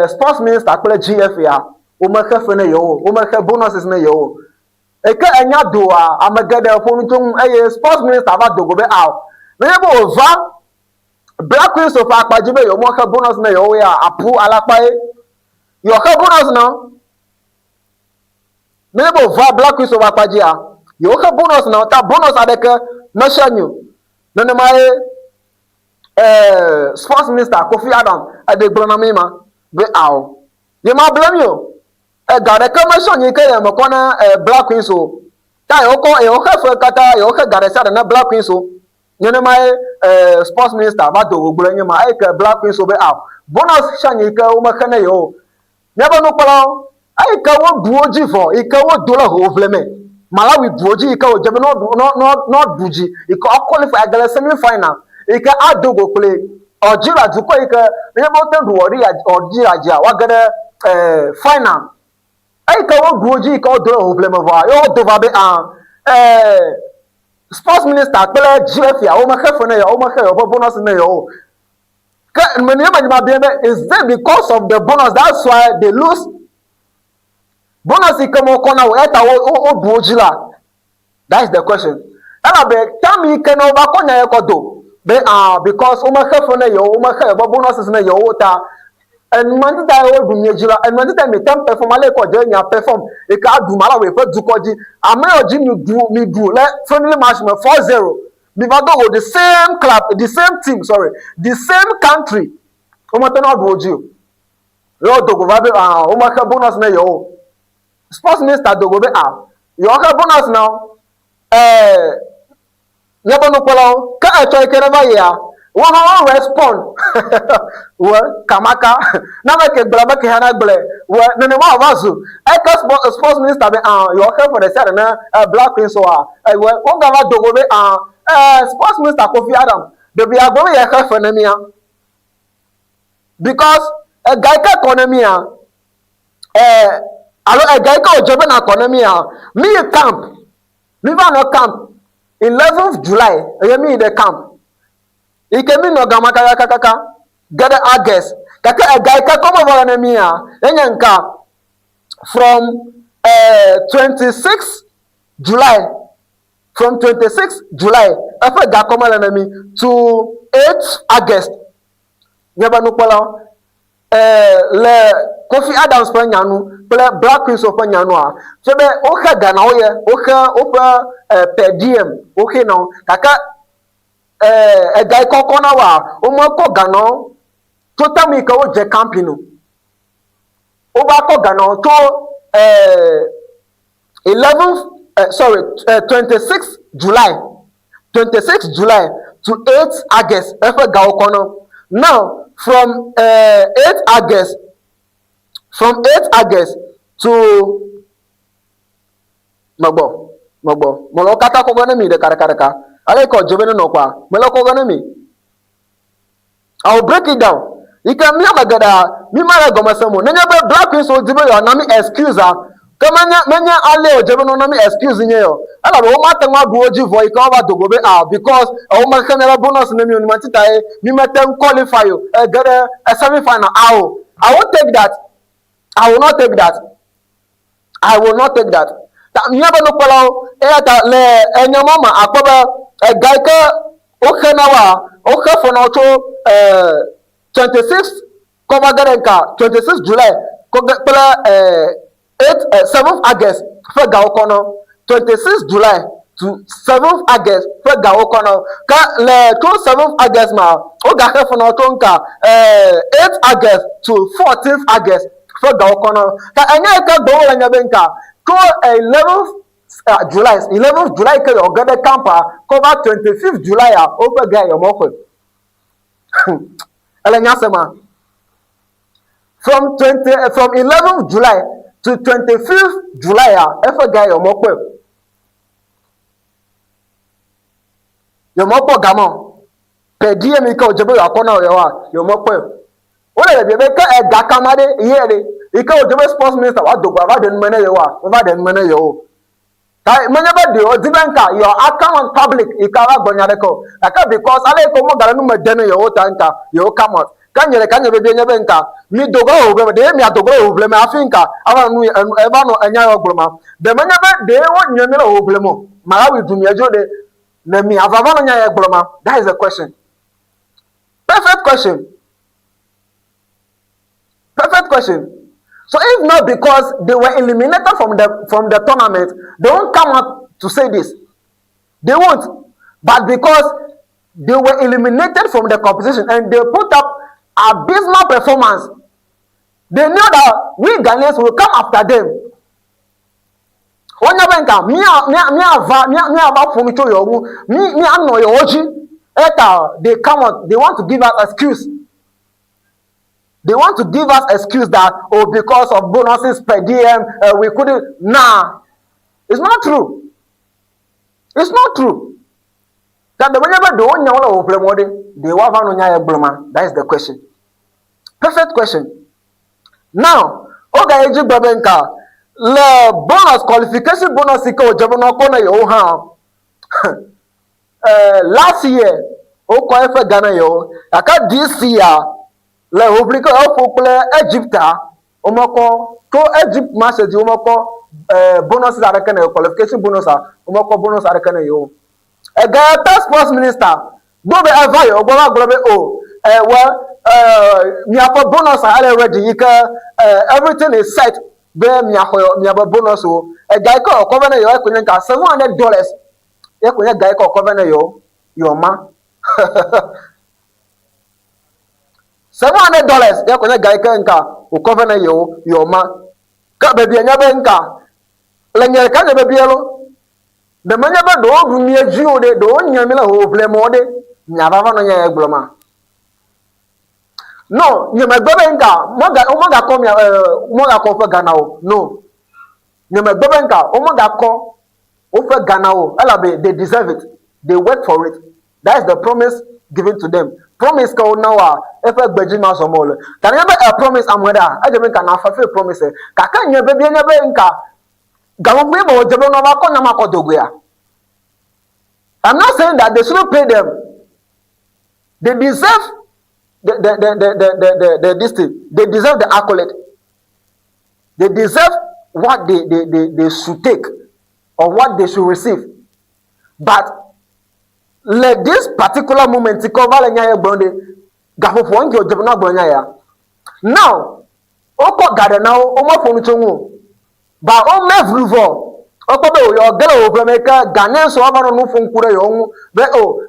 sports minister kple GFA womexe fe ne yewo o, womexe bonuses ne yewo o. Eke enya doa, ame geɖe ƒo nu tso ŋu eye sports minister va do go be ao, nenye be wòva Black Queens ƒe akpa dzi be yewomexe bonus ne yewo ya apu alakpa ye. Yewoxe bonus na wo. Nenye be wòva Black Queens ƒe akpa dzia, yewoxe bonus na wo ta bonus aɖeke mese anyi o. Nenema ye sports minister Kofi Adam eɖe gblɔ na mi ma be ao, yemable mi o. Ega ɖeke mese anyi ke ye mekɔ na Black Queens o. Ta yewokɔ yewoxe fe katã yewoxe ga ɖe sia ɖe na Black Queens o. Nenemae sports minister va do go gblɔe nye ma eyi ke Black Queens wo be ao, bonus se anyi ke womexe ne yewo o. Míaƒe nukpɔlawo, eyi ke woɖu wo dzi vɔ yi ke wodo le hoʋiʋli me, Malawi ɖu wo dzi yi ke wòdze be ne woɖu ne ne ne woaɖu dzi yi ke woa qualify age le semi final yi ke ado go kple Algeria dukɔ yi ke nenye be wote ŋu ɖu Algeria dzia woage ɖe final. Eyi ke woɖu wo dzi yi ke wodo le hoʋiʋli me vɔa ye wodo va be a sports minister kple GFA womexe fe ne yewo womexe yewoƒe bonus ne yewo o. Ke me ne me mabia be is it because of the bonus that's why they lose? Bonus yi ke mekɔ na wo eya ta wo woɖu wo dzi la? That is the question. Elabe time yi ke ne wova kɔ nya ye kɔ do be ah because womexe fe ne yewo womexe yewoƒe bonuses ne yewo ta. Enu ta ye woɖu mie dzi la, enu ta mi tem perform ale kɔ dze mia perform yi ke aɖu Malawi ƒe dukɔ dzi. Ame yiwo dzi mi ɖu mi ɖu le friendly match me 4-0. Mi va do go the same club, the same team, sorry, the same country. Womete ŋu aɖu wo dzi o. Ye wodo go va be ah womexe bonus ne yewo. Sports minister do go be ah yewoaxe bonus na wo. Eh, Míaƒe nukpɔlawo, ke etsɔ yi ke neva yia, wo hã wo respond wɔ kamaka. Ne ame ke gblɔ ame ke hã na gblɔe wɔ nenema wòava zu. Eke sports minister be ah yewoa xe fe ɖe sia ɖe ne Black Queens oa, wɔ wogava do go be ah sports minister Kofi Adam ɖevi ya gblɔ be yexe fe ne mía because ega yi ke kɔ ne mía eh alo ega yi ke wòdze be nakɔ ne mía mi yi camp. Mi va nɔ camp 11th July eye mi yi ɖe camp. Yi ke mi nɔ gama kakakakaka ge ɖe August. Gake ega yi ke kɔ meva le ne mia enye ŋka from 26 July from 26 July eƒe ga kɔ mele ne mi to 8 August. Miaƒe nukpɔlawo Eh, le Kofi Adams ƒe nya nu kple Black Queens ƒe nya nua, fia be woxe ga na wo ye, woxe woƒe eh, per diem, woxe na wo. Gake eh, ega yi kɔkɔ na woa, womekɔ ga na wo tso time yi ke wodze camping o. Wova kɔ ga na wo tso eh, 11th, eh, sorry, eh, 26 July 26 July to 8 August eƒe gawo kɔ nɔ. Now from uh, 8 August from 8 August to megbɔ megbɔ mele wo katã kɔgɔ ne mi ɖeka ɖeka ɖeka ale yi ke wòdze be nenɔ kɔa mele kɔgɔ ne mi. I will break it down. Yi ke mía ame geɖea mí mele gɔme sem o. Nenye be Black Queens wo di be yewoana mí excuse a, ke menye menye alea wòdze be nona mí excuse nye o. Elabe womate ŋu aɖu wo dzi vɔ yi ke woava do go be ah because womexe míaƒe bonus ne mí o numa ti ta ye mí mete ŋu qualify o ege ɖe semi final. Ao, I won't take that. I will not take that. I will not take that. Ta míaƒe nukpɔlawo, eya ta le enya ma me akpɔ be ega yi ke woxe na woa, woxe fe na wo tso eh, 26 kɔ va ge ɖe ŋka 26 July kɔ ge kple eh, 8 eh, 7 August ƒe gawo kɔ na wo. 26 July to 7 August ƒe gawo kɔ na wo. Ke le tso 7 August ma, wogaxe fe na wo tso ŋka eh, 8 August to 14 August ƒe gawo kɔ na wo. Ta enya yi ke gblɔm wole nye be ŋka tso 11 July 11 July ke yewoge ɖe campa kɔ va 25 July a woƒe ga yewomexɔe. Ele nya se ma? From 20 from 11 July to 25 July a eƒe ga yewomekpɔe. Yewomekpɔ ga ma o. Per diem yi ke wòdze be yewoakɔ na yewoa, yewomekpɔe o. Wole le biabia be ke ega ka ma ɖe ye ɖe yi ke wòdze be sports minister wòado go ava ɖe nume ne yewoa, meva ɖe nume ne yewo o. Ta menye be ɖe wòdi be ŋka yewoa come on public yi ke ava gblɔ nya ɖeke o. Gake because ale yi ke womegale nu me de ne yewo ta ŋka yewo come out. Ke nye ɖeka nye biabia nye be ŋka mi do go le ʋuʋle me ɖe mia do go le ʋuʋle me hafi ŋka ava nɔ nu enu eva nɔ enya yewo gblɔm ma? Ɖe menye be ɖe wonye mi le ʋuʋle me o. Malawi ɖu mia dzi o ɖe ne mia va va nɔ nya ye gblɔm ma? That is the question. Perfect question. Perfect question. So if not because they were eliminated from the from the tournament, they won't come out to say this. They won't. But because they were eliminated from the competition and they put up abysmal performance, they knew that we Ghanaians will come after them. Wonya be nka mía mía míava mía míava ƒo nu tso yewo ŋu, mí míanɔ yewo dzi. Eya ta they come out, they want to give us excuse. They want to give us excuse that oh because of bonuses per diem uh, we couldn't. Nah, it's not true. It's not true. Ke ɖe menye be ɖe wonya wo le ʋuʋle mɔ ɖe, ɖe woava nɔ nya ya gblɔm ma? That is the question. Perfect question. Now, wogayi edzi gblɔ be nka le bonus qualification bonus si ke wòdze be nɔkpɔ na yewo hã eh, last year wokɔ eƒe ga na yewo gake this year le ʋuʋli ke woƒo kple Egypta womekɔ to Egypt match dzi womekɔ eh, bonus aɖeke na yewo qualification bonus a womekɔ bonus aɖeke na yewo. Ega ta sports minister do be eva yewo gbɔ va gblɔ be o eh, well. miaƒe bonus ele ready yi ke everything is set be miaxɔ miaƒe bonus wo. Ega yi ke wòkɔ vɛ ne yewo ekoe nye nka $700 ye koe nye ga yi ke wòkɔ vɛ ne yewo yewo ma. $700 ye koe nye ga yi ke nka wòkɔ vɛ ne yewo yewo ma. Ke bebia nye be nka le nye ɖeka nye bebia lo. Ɖe menye be ɖewo ɖu mía dzi o ɖe, ɖewo nya mí le hoʋiʋlia me o ɖe, miava va nɔ nya ya gblɔma? No, nyemegbe be nka, mɔga, womegakɔ mia, e, womegakɔ woƒe ga na wo. No. Nyemegbe be nka, womegakɔ woƒe ga na wo, elabe they deserve it. They work for it. That is the promise given to them. Promise ke wona woa, eƒe gbe dzi ma zɔm wole. Ta nenye be e promise ame ɖea, edze be nka na fulfill promise. Gake nye vevie nye be nka, Gaƒoƒoe me wòdze be nɔva kɔ nya ma kɔ do goea? I'm not saying that they shouldn't pay them. They deserve the the the the the the, the, the this thing. They deserve the accolade. They deserve what they, they, they, they should take or what they should receive. But le this particular moment ke wova le nya ye gblɔm ɖe, gaƒoƒoa ŋuti wòdze be nɔa gblɔ nya ya. Now, wokɔ ga ɖe na wo, womeƒo nu tso ŋu o. Ba womevlu vɔ wokpɔ be yewo ge le woƒe me ke Ghanaians woava nɔ nu ƒom ku ɖe yewo ŋu be oh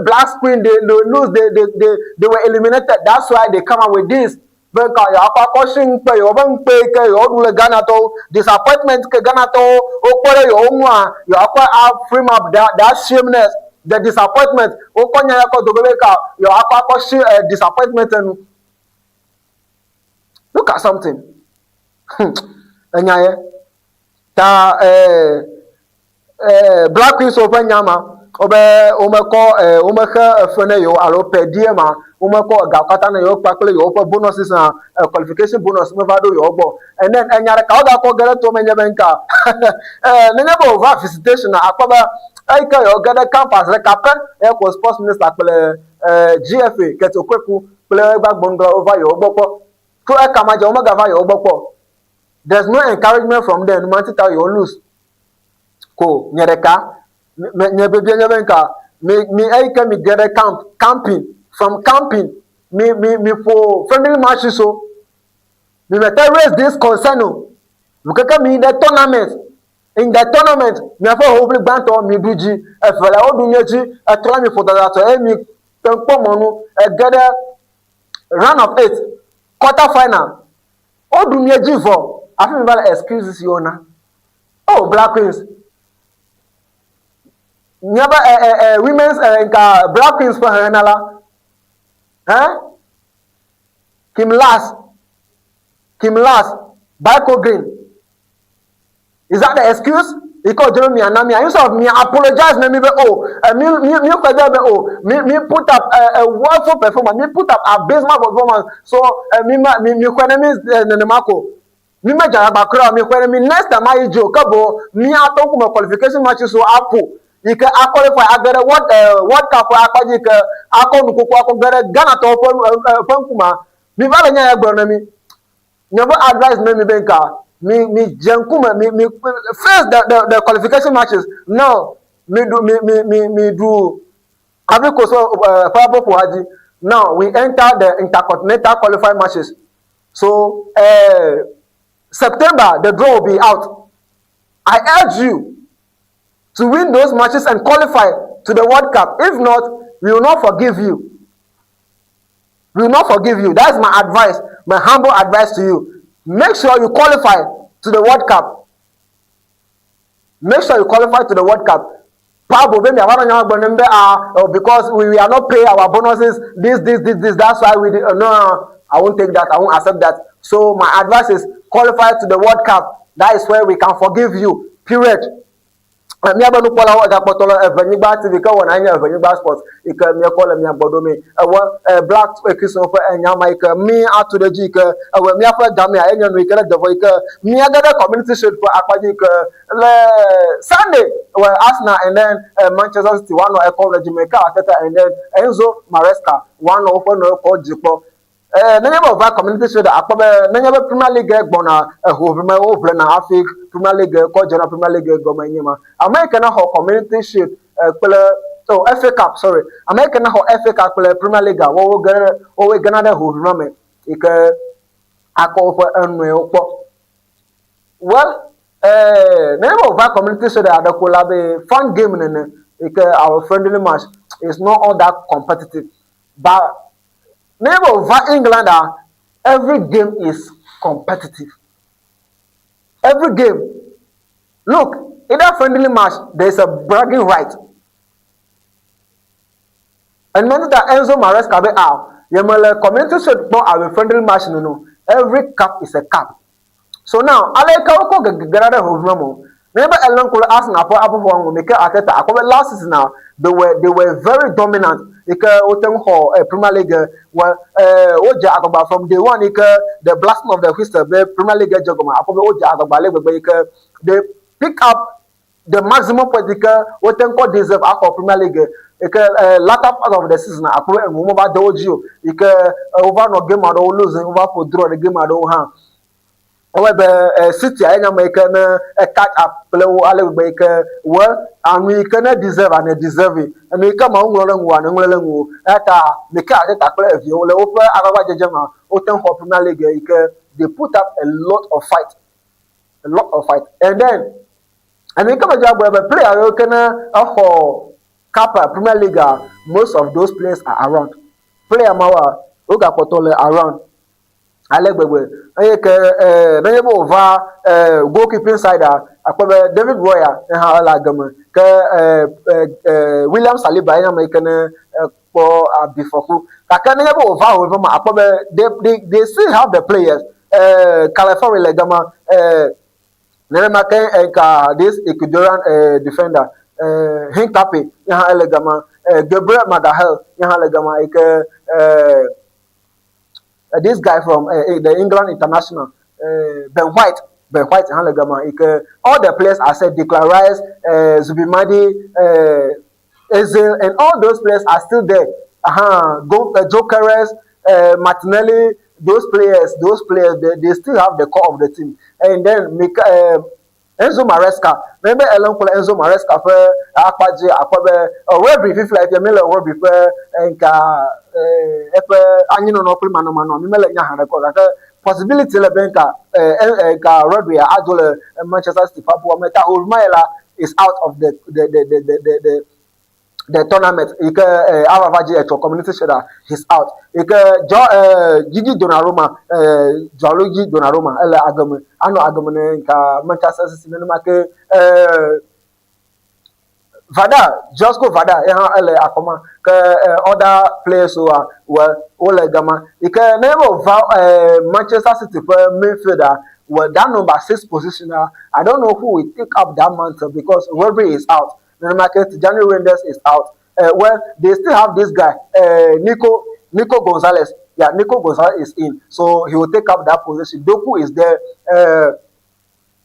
black queen they, they lose they, they, they, they were eliminated that's why they come out with this be ka yewoakɔ akɔ si ŋukpe yewo be ŋukpe yi ke yewo ɖu le Ghanatɔwo disappointment ke Ghanatɔwo wokpɔ ɖe yewo ŋua yewoakɔ a frame up that, that shameness the disappointment wokɔ nya ya kɔ do be ka yewoakɔ akɔ si uh, disappointment nu look at something Hmm, enya ye. Ta eh, eh, Black Queens ƒe nya ma, wobe womekɔ eh, womexe efe ne yewo alo per diem ma, womekɔ ega katã ne yewo kpakple yewoƒe bonuses hã, eh, qualification bonus meva ɖo yewo gbɔ. And then enya ɖeka wogakɔ ge ɖe to me nye be nka eh, nenye be wòva visitation akpɔ be eyi ke yewo ge ɖe campus ɖeka pɛ ye ko sports minister kple eh, GFA Kurt Okraku kple eƒe agbɔnuglawo va yewo gbɔ kpɔ. Tso ekama dzi womegava yewo gbɔ kpɔ o. There's no encouragement from them, numa ŋuti ta yewo lose. Ko nye ɖeka, me, nye vevie nye be nka, mi, mi eyi ke mi ge ɖe camp, camping, from camping, mi, mi, mi ƒo friendly matches o. Mi me te raise this concern o. Ŋkeke mi yi ɖe tournament, in the tournament, miaƒe hoʋli gbãtɔ mi ɖu dzi, evelia woɖu mie dzi, etɔ̃lia mi ƒo dadatɔ eye mi te kpɔ mɔnu ege ɖe round of eight, quarter final, woɖu mía dzi vɔ hafi mi va le excuses yɔ na. Oh, Black Queens. Míaƒe eh, eh, eh, women's eh, nka Black Queens ƒe hehenala. Eh? Kim Lars. Kim Lars. Biko Green. Is that the excuse? Yi ke wòdze be miana mia instead of mia apologize na mi be oh eh, mi mi mi xɔe de be oh mi mi put up a, a woeful performance mi put up abysmal performance so eh, mi ma mi mi xɔe ne mi eh, nenema ko mi me dze agbagba kura o mi xɔe ne mi next time ayi dzi o ke boŋ miatɔ ŋkume qualification matches wo aƒo yi ke a qualify age ɖe world eh, world cup ƒe akpa dzi yi ke akɔ nukoko akɔ ge ɖe Ghana tɔwo ƒe eh, eh, ƒe ŋkumea mi va le nya ya gblɔm na mi. Nye ƒe advice ne mi be nka mi mi dze ŋkume mi mi face the the the qualification matches now mi ɖu mi mi mi mi ɖu Ivory Coast ƒe ƒe abɔƒoha dzi now we enter the intercontinental qualifying matches so uh, September the draw will be out I urge you to win those matches and qualify to the World Cup if not we will not forgive you. We will not forgive you. That's my advice, my humble advice to you. Make sure you qualify to the World Cup. Make sure you qualify to the World Cup. Pablo, baby, I want to know ah, oh, because we, we are not pay our bonuses, this, this, this, this. That's why we did. Uh, no, I won't take that. I won't accept that. So my advice is qualify to the World Cup. That is where we can forgive you. Period. Míaƒe nukpɔlawo egakpɔtɔ le Evenyigba TV ke wɔna nye Evenyigba Sports yi ke míekɔ le mia gbɔ ɖomee. Ewɔ Black Christian ƒe enya ma yi ke mí atu ɖe edzi yi ke ewɔ míaƒe gamea enye nu yi ke ɖe devɔ yi ke míage ɖe Community Shield ƒe akpa dzi yi ke le Sunday wɔ Arsenal and then Manchester City woanɔ ekɔm le dzime ke Arteta and then Enzo Maresca woanɔ woƒe nɔewo kɔ dzi kpɔ. Eh, nenye be wòva Community Shield akpɔ be nenye be Premier League gbɔna eho ʋlime woʋlena hafi Premier League kɔ dzena Premier League gɔme nye ma. Ame yi ke ne xɔ Community Shield eh, kple oh, FA Cup, sorry, ame yi ke ne xɔ FA Cup kple Premier League a, woawo ge ɖe, woawoe gena ɖe hoʋiʋlia me yi ke akɔ woƒe enɔewo kpɔ. Well, eh, ne wova Community Shield aɖe ko la be fun game nene yi ke our friendly match is not all that competitive. But ne wova England a, every game is competitive. Every game. Look, in that friendly match, there is a bragging right. And many that Enzo Maresca be ah, yemele Community Shield kpɔ our friendly match no no. Every cup is a cup. So now, aleke wokɔ gegegena ɖe hoʋiʋlia me o? Nenye be èlé ŋku ɖe Arsenal ƒe aƒuƒoa ŋu, Mikel Arteta, akpɔ be last season a, they were they were very dominant yi ke wote ŋu xɔ eh, Premier League wɔ eh, wodze agbagba from day one yi ke the blasting of the whistle be Premier League dze gɔme, akpɔ be wodze agbagba ale gbegbe yi ke they pick up the maximum point yi ke wote ŋu kɔ deserve axɔ Premier League yi ke eh, latter part of the season akpɔ be enuwo meva de wo dzi o yi ke eh, wova nɔ game aɖewo losing, wova ƒo draw ɖe game aɖewo hã. Ewɔe be eh, City a enye ame yi ke ne e catch up kple wo ale gbegbe yi ke well anu yi ke ne deserve a ne deserve enu yi ke Mawu ŋlɔ ɖe ŋuwòa ne ŋlɔe ɖe ŋuwò. Eya ta Mikel Arteta kple eviawo le woƒe agbagbadzedze mea wote ŋu xɔ Premier League yi ke they put up a lot of fight a lot of fight and then enu yi ke medze agblɔ be player yiwo ke ne exɔ cup Premier League a most of those players are around. Player mawoa wogakpɔtɔ le around ale gbegbe eye ke eh, nenye be wòva eh, goalkeeping side a akpɔ be David Raya hã ele age me ke eh, eh, eh, William Saliba ye nye ame yi ke ne kpɔ abifɔku gake nenye be wòva wòva ma akpɔ be they, they, they still have the players eh, Calafiori le gama eh, nenema ke nka this Ecuadorian eh, defender eh, Hincapié ye hã ele gama eh, Gabriel Magalhaes ye hã le gama yi ke eh, this guy from the England international Ben White Ben White hã le gama yi ke all the players are said Declan Rice, Zubimendi, Eze and all those players are still there. Uh-huh. Go, Gyökeres, Martinelli, those players, those players, they, they still have the core of the team. And then Mika, Enzo Maresca, nenye be èle ŋku le Enzo Maresca ƒe akpa dzi akpɔ be Rodri fifia efia míele Rodri ƒe nka eƒe anyinɔnɔ kple manɔmanɔ mi mele nya haɖe kɔ gake possibility le be nka nka Rodri adzo le Manchester City ƒe aƒua me ta Olmayela is out of the the the the the, the the tournament yi ke eh, ava va dzi etsɔ Community Shield a he's out yi ke jɔ eh, Gigi Donnarumma eh, Gianluigi Donnarumma ele ageme anɔ ageme ne nka Manchester City nenema ke eh, Vada Josko Vada ye hã ele akɔma ke eh, other players woa well wole gama yi ke ne be wòva eh, Manchester City ƒe midfield a well that number six position a I don't know who will take up that mantle because Rodri is out. Nenema ke Tijani Reijnders is out. Well, they still have this guy, Nico Nico Gonzalez. Yeah, Nico Gonzalez is in, so he will take up that position. Doku is there,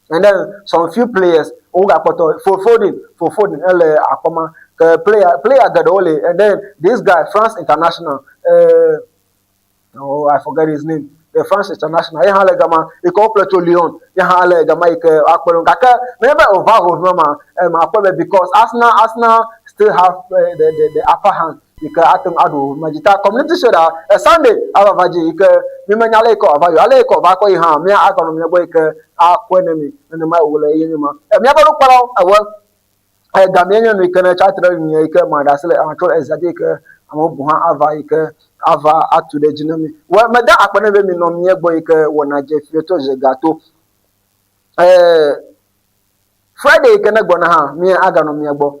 and then some few players wogakpɔtɔ Phil Foden, Phil Foden ele akɔma ke player player geɖewo li, and then this guy France international. Oh, I forget his name. The France international. Ye hã le gama yi ke woƒle tso Lyon. Ye hã le gama yi ke akpɔ ɖo. Gake nenye be wòva ho ma, ma akpɔ be because Arsenal Arsenal still have the, the, the upper hand yi ke ate ŋu aɖu ma dzi. Ta Community Shield a eh, Sunday ava va dzi yi ke mi menya ale yi ke wòava yi o. Ale yi ke wòva kɔ yi hã mía aganɔ mía gbɔ yi ke akɔe ne mi. Nenema wòle eye nye ma. Eh, míaƒe nukpɔlawo ewɔ Gamee nye nu yi ke ne tsi atre nye yi ke maɖe asi le atrɔ le ezã dzi yi ke ame bubu hã ava yi ke ava atu ɖe edzi na mi. Wɔ meda akpe ne be minɔ mía gbɔ yi ke wɔna dze fie tso ze gato. Ee, Friday yi ke ne gbɔna hã mía aganɔ mía gbɔ.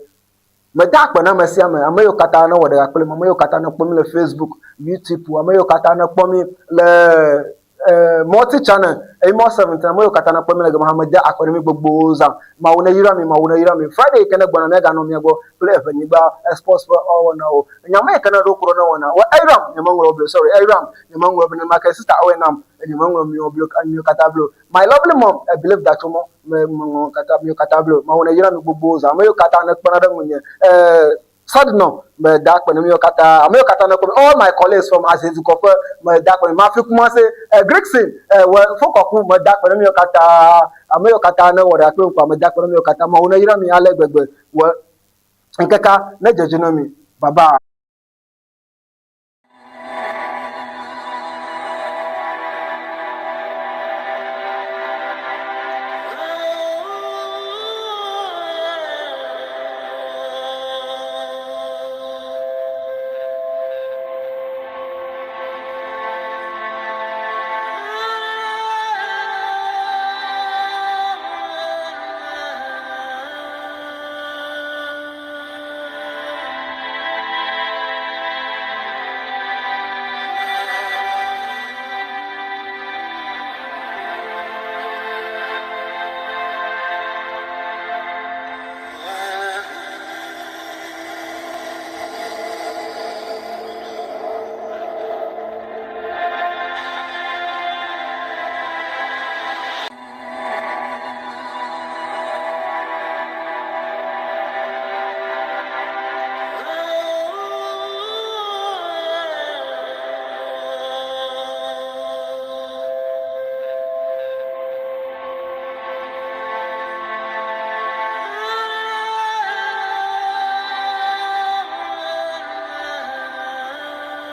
Meda akpe na ame sia ame, ame yiwo katã ne wɔ ɖeka kplim, ame yiwo katã ne kpɔ mí le Facebook, YouTube, ame yiwo katã ne kpɔ mí le eh, multi channel eyi mɔ 17 ame yiwo katã nekpɔ mi le gama hã mede akɔ ne mi gbogbowo zã. Mawu ne yra mi, Mawu ne yra mi. Friday yi ke ne gbɔna miaganɔ mia gbɔ kple evenyigba sports ƒe wɔnawo. Nyame yi ke ne ɖo ku ɖo ne wɔna. Wɔ eyram nye meŋlɔ blo, sorry, eyram nye meŋlɔ be nenema ke sister awɛ nam nye meŋlɔ miwo blo, miwo katã blo. My lovely mom, I believe that mo me meŋlɔ katã miwo katã blo. Mawu ne yra mi gbogbowo zã. Ame yiwo katã ne kpena ɖe ŋunye. Eh, Sɔdnɔ, meda akpe na miwo katã, ame yiwo katã nekpɔ mi, all my colleagues from Azezi kɔƒe, meda akpe na mi, Mafi Kumasi, eh, Grigson, eh, wɔ Fokɔku, meda akpe na miwo katã, ame yiwo katã newɔ ɖeka kple ŋkua, meda akpe na miwo katã, Mawu neyra mi ale gbegbe, wɔ. Ŋkekea nedze dzi na mi. Bye bye.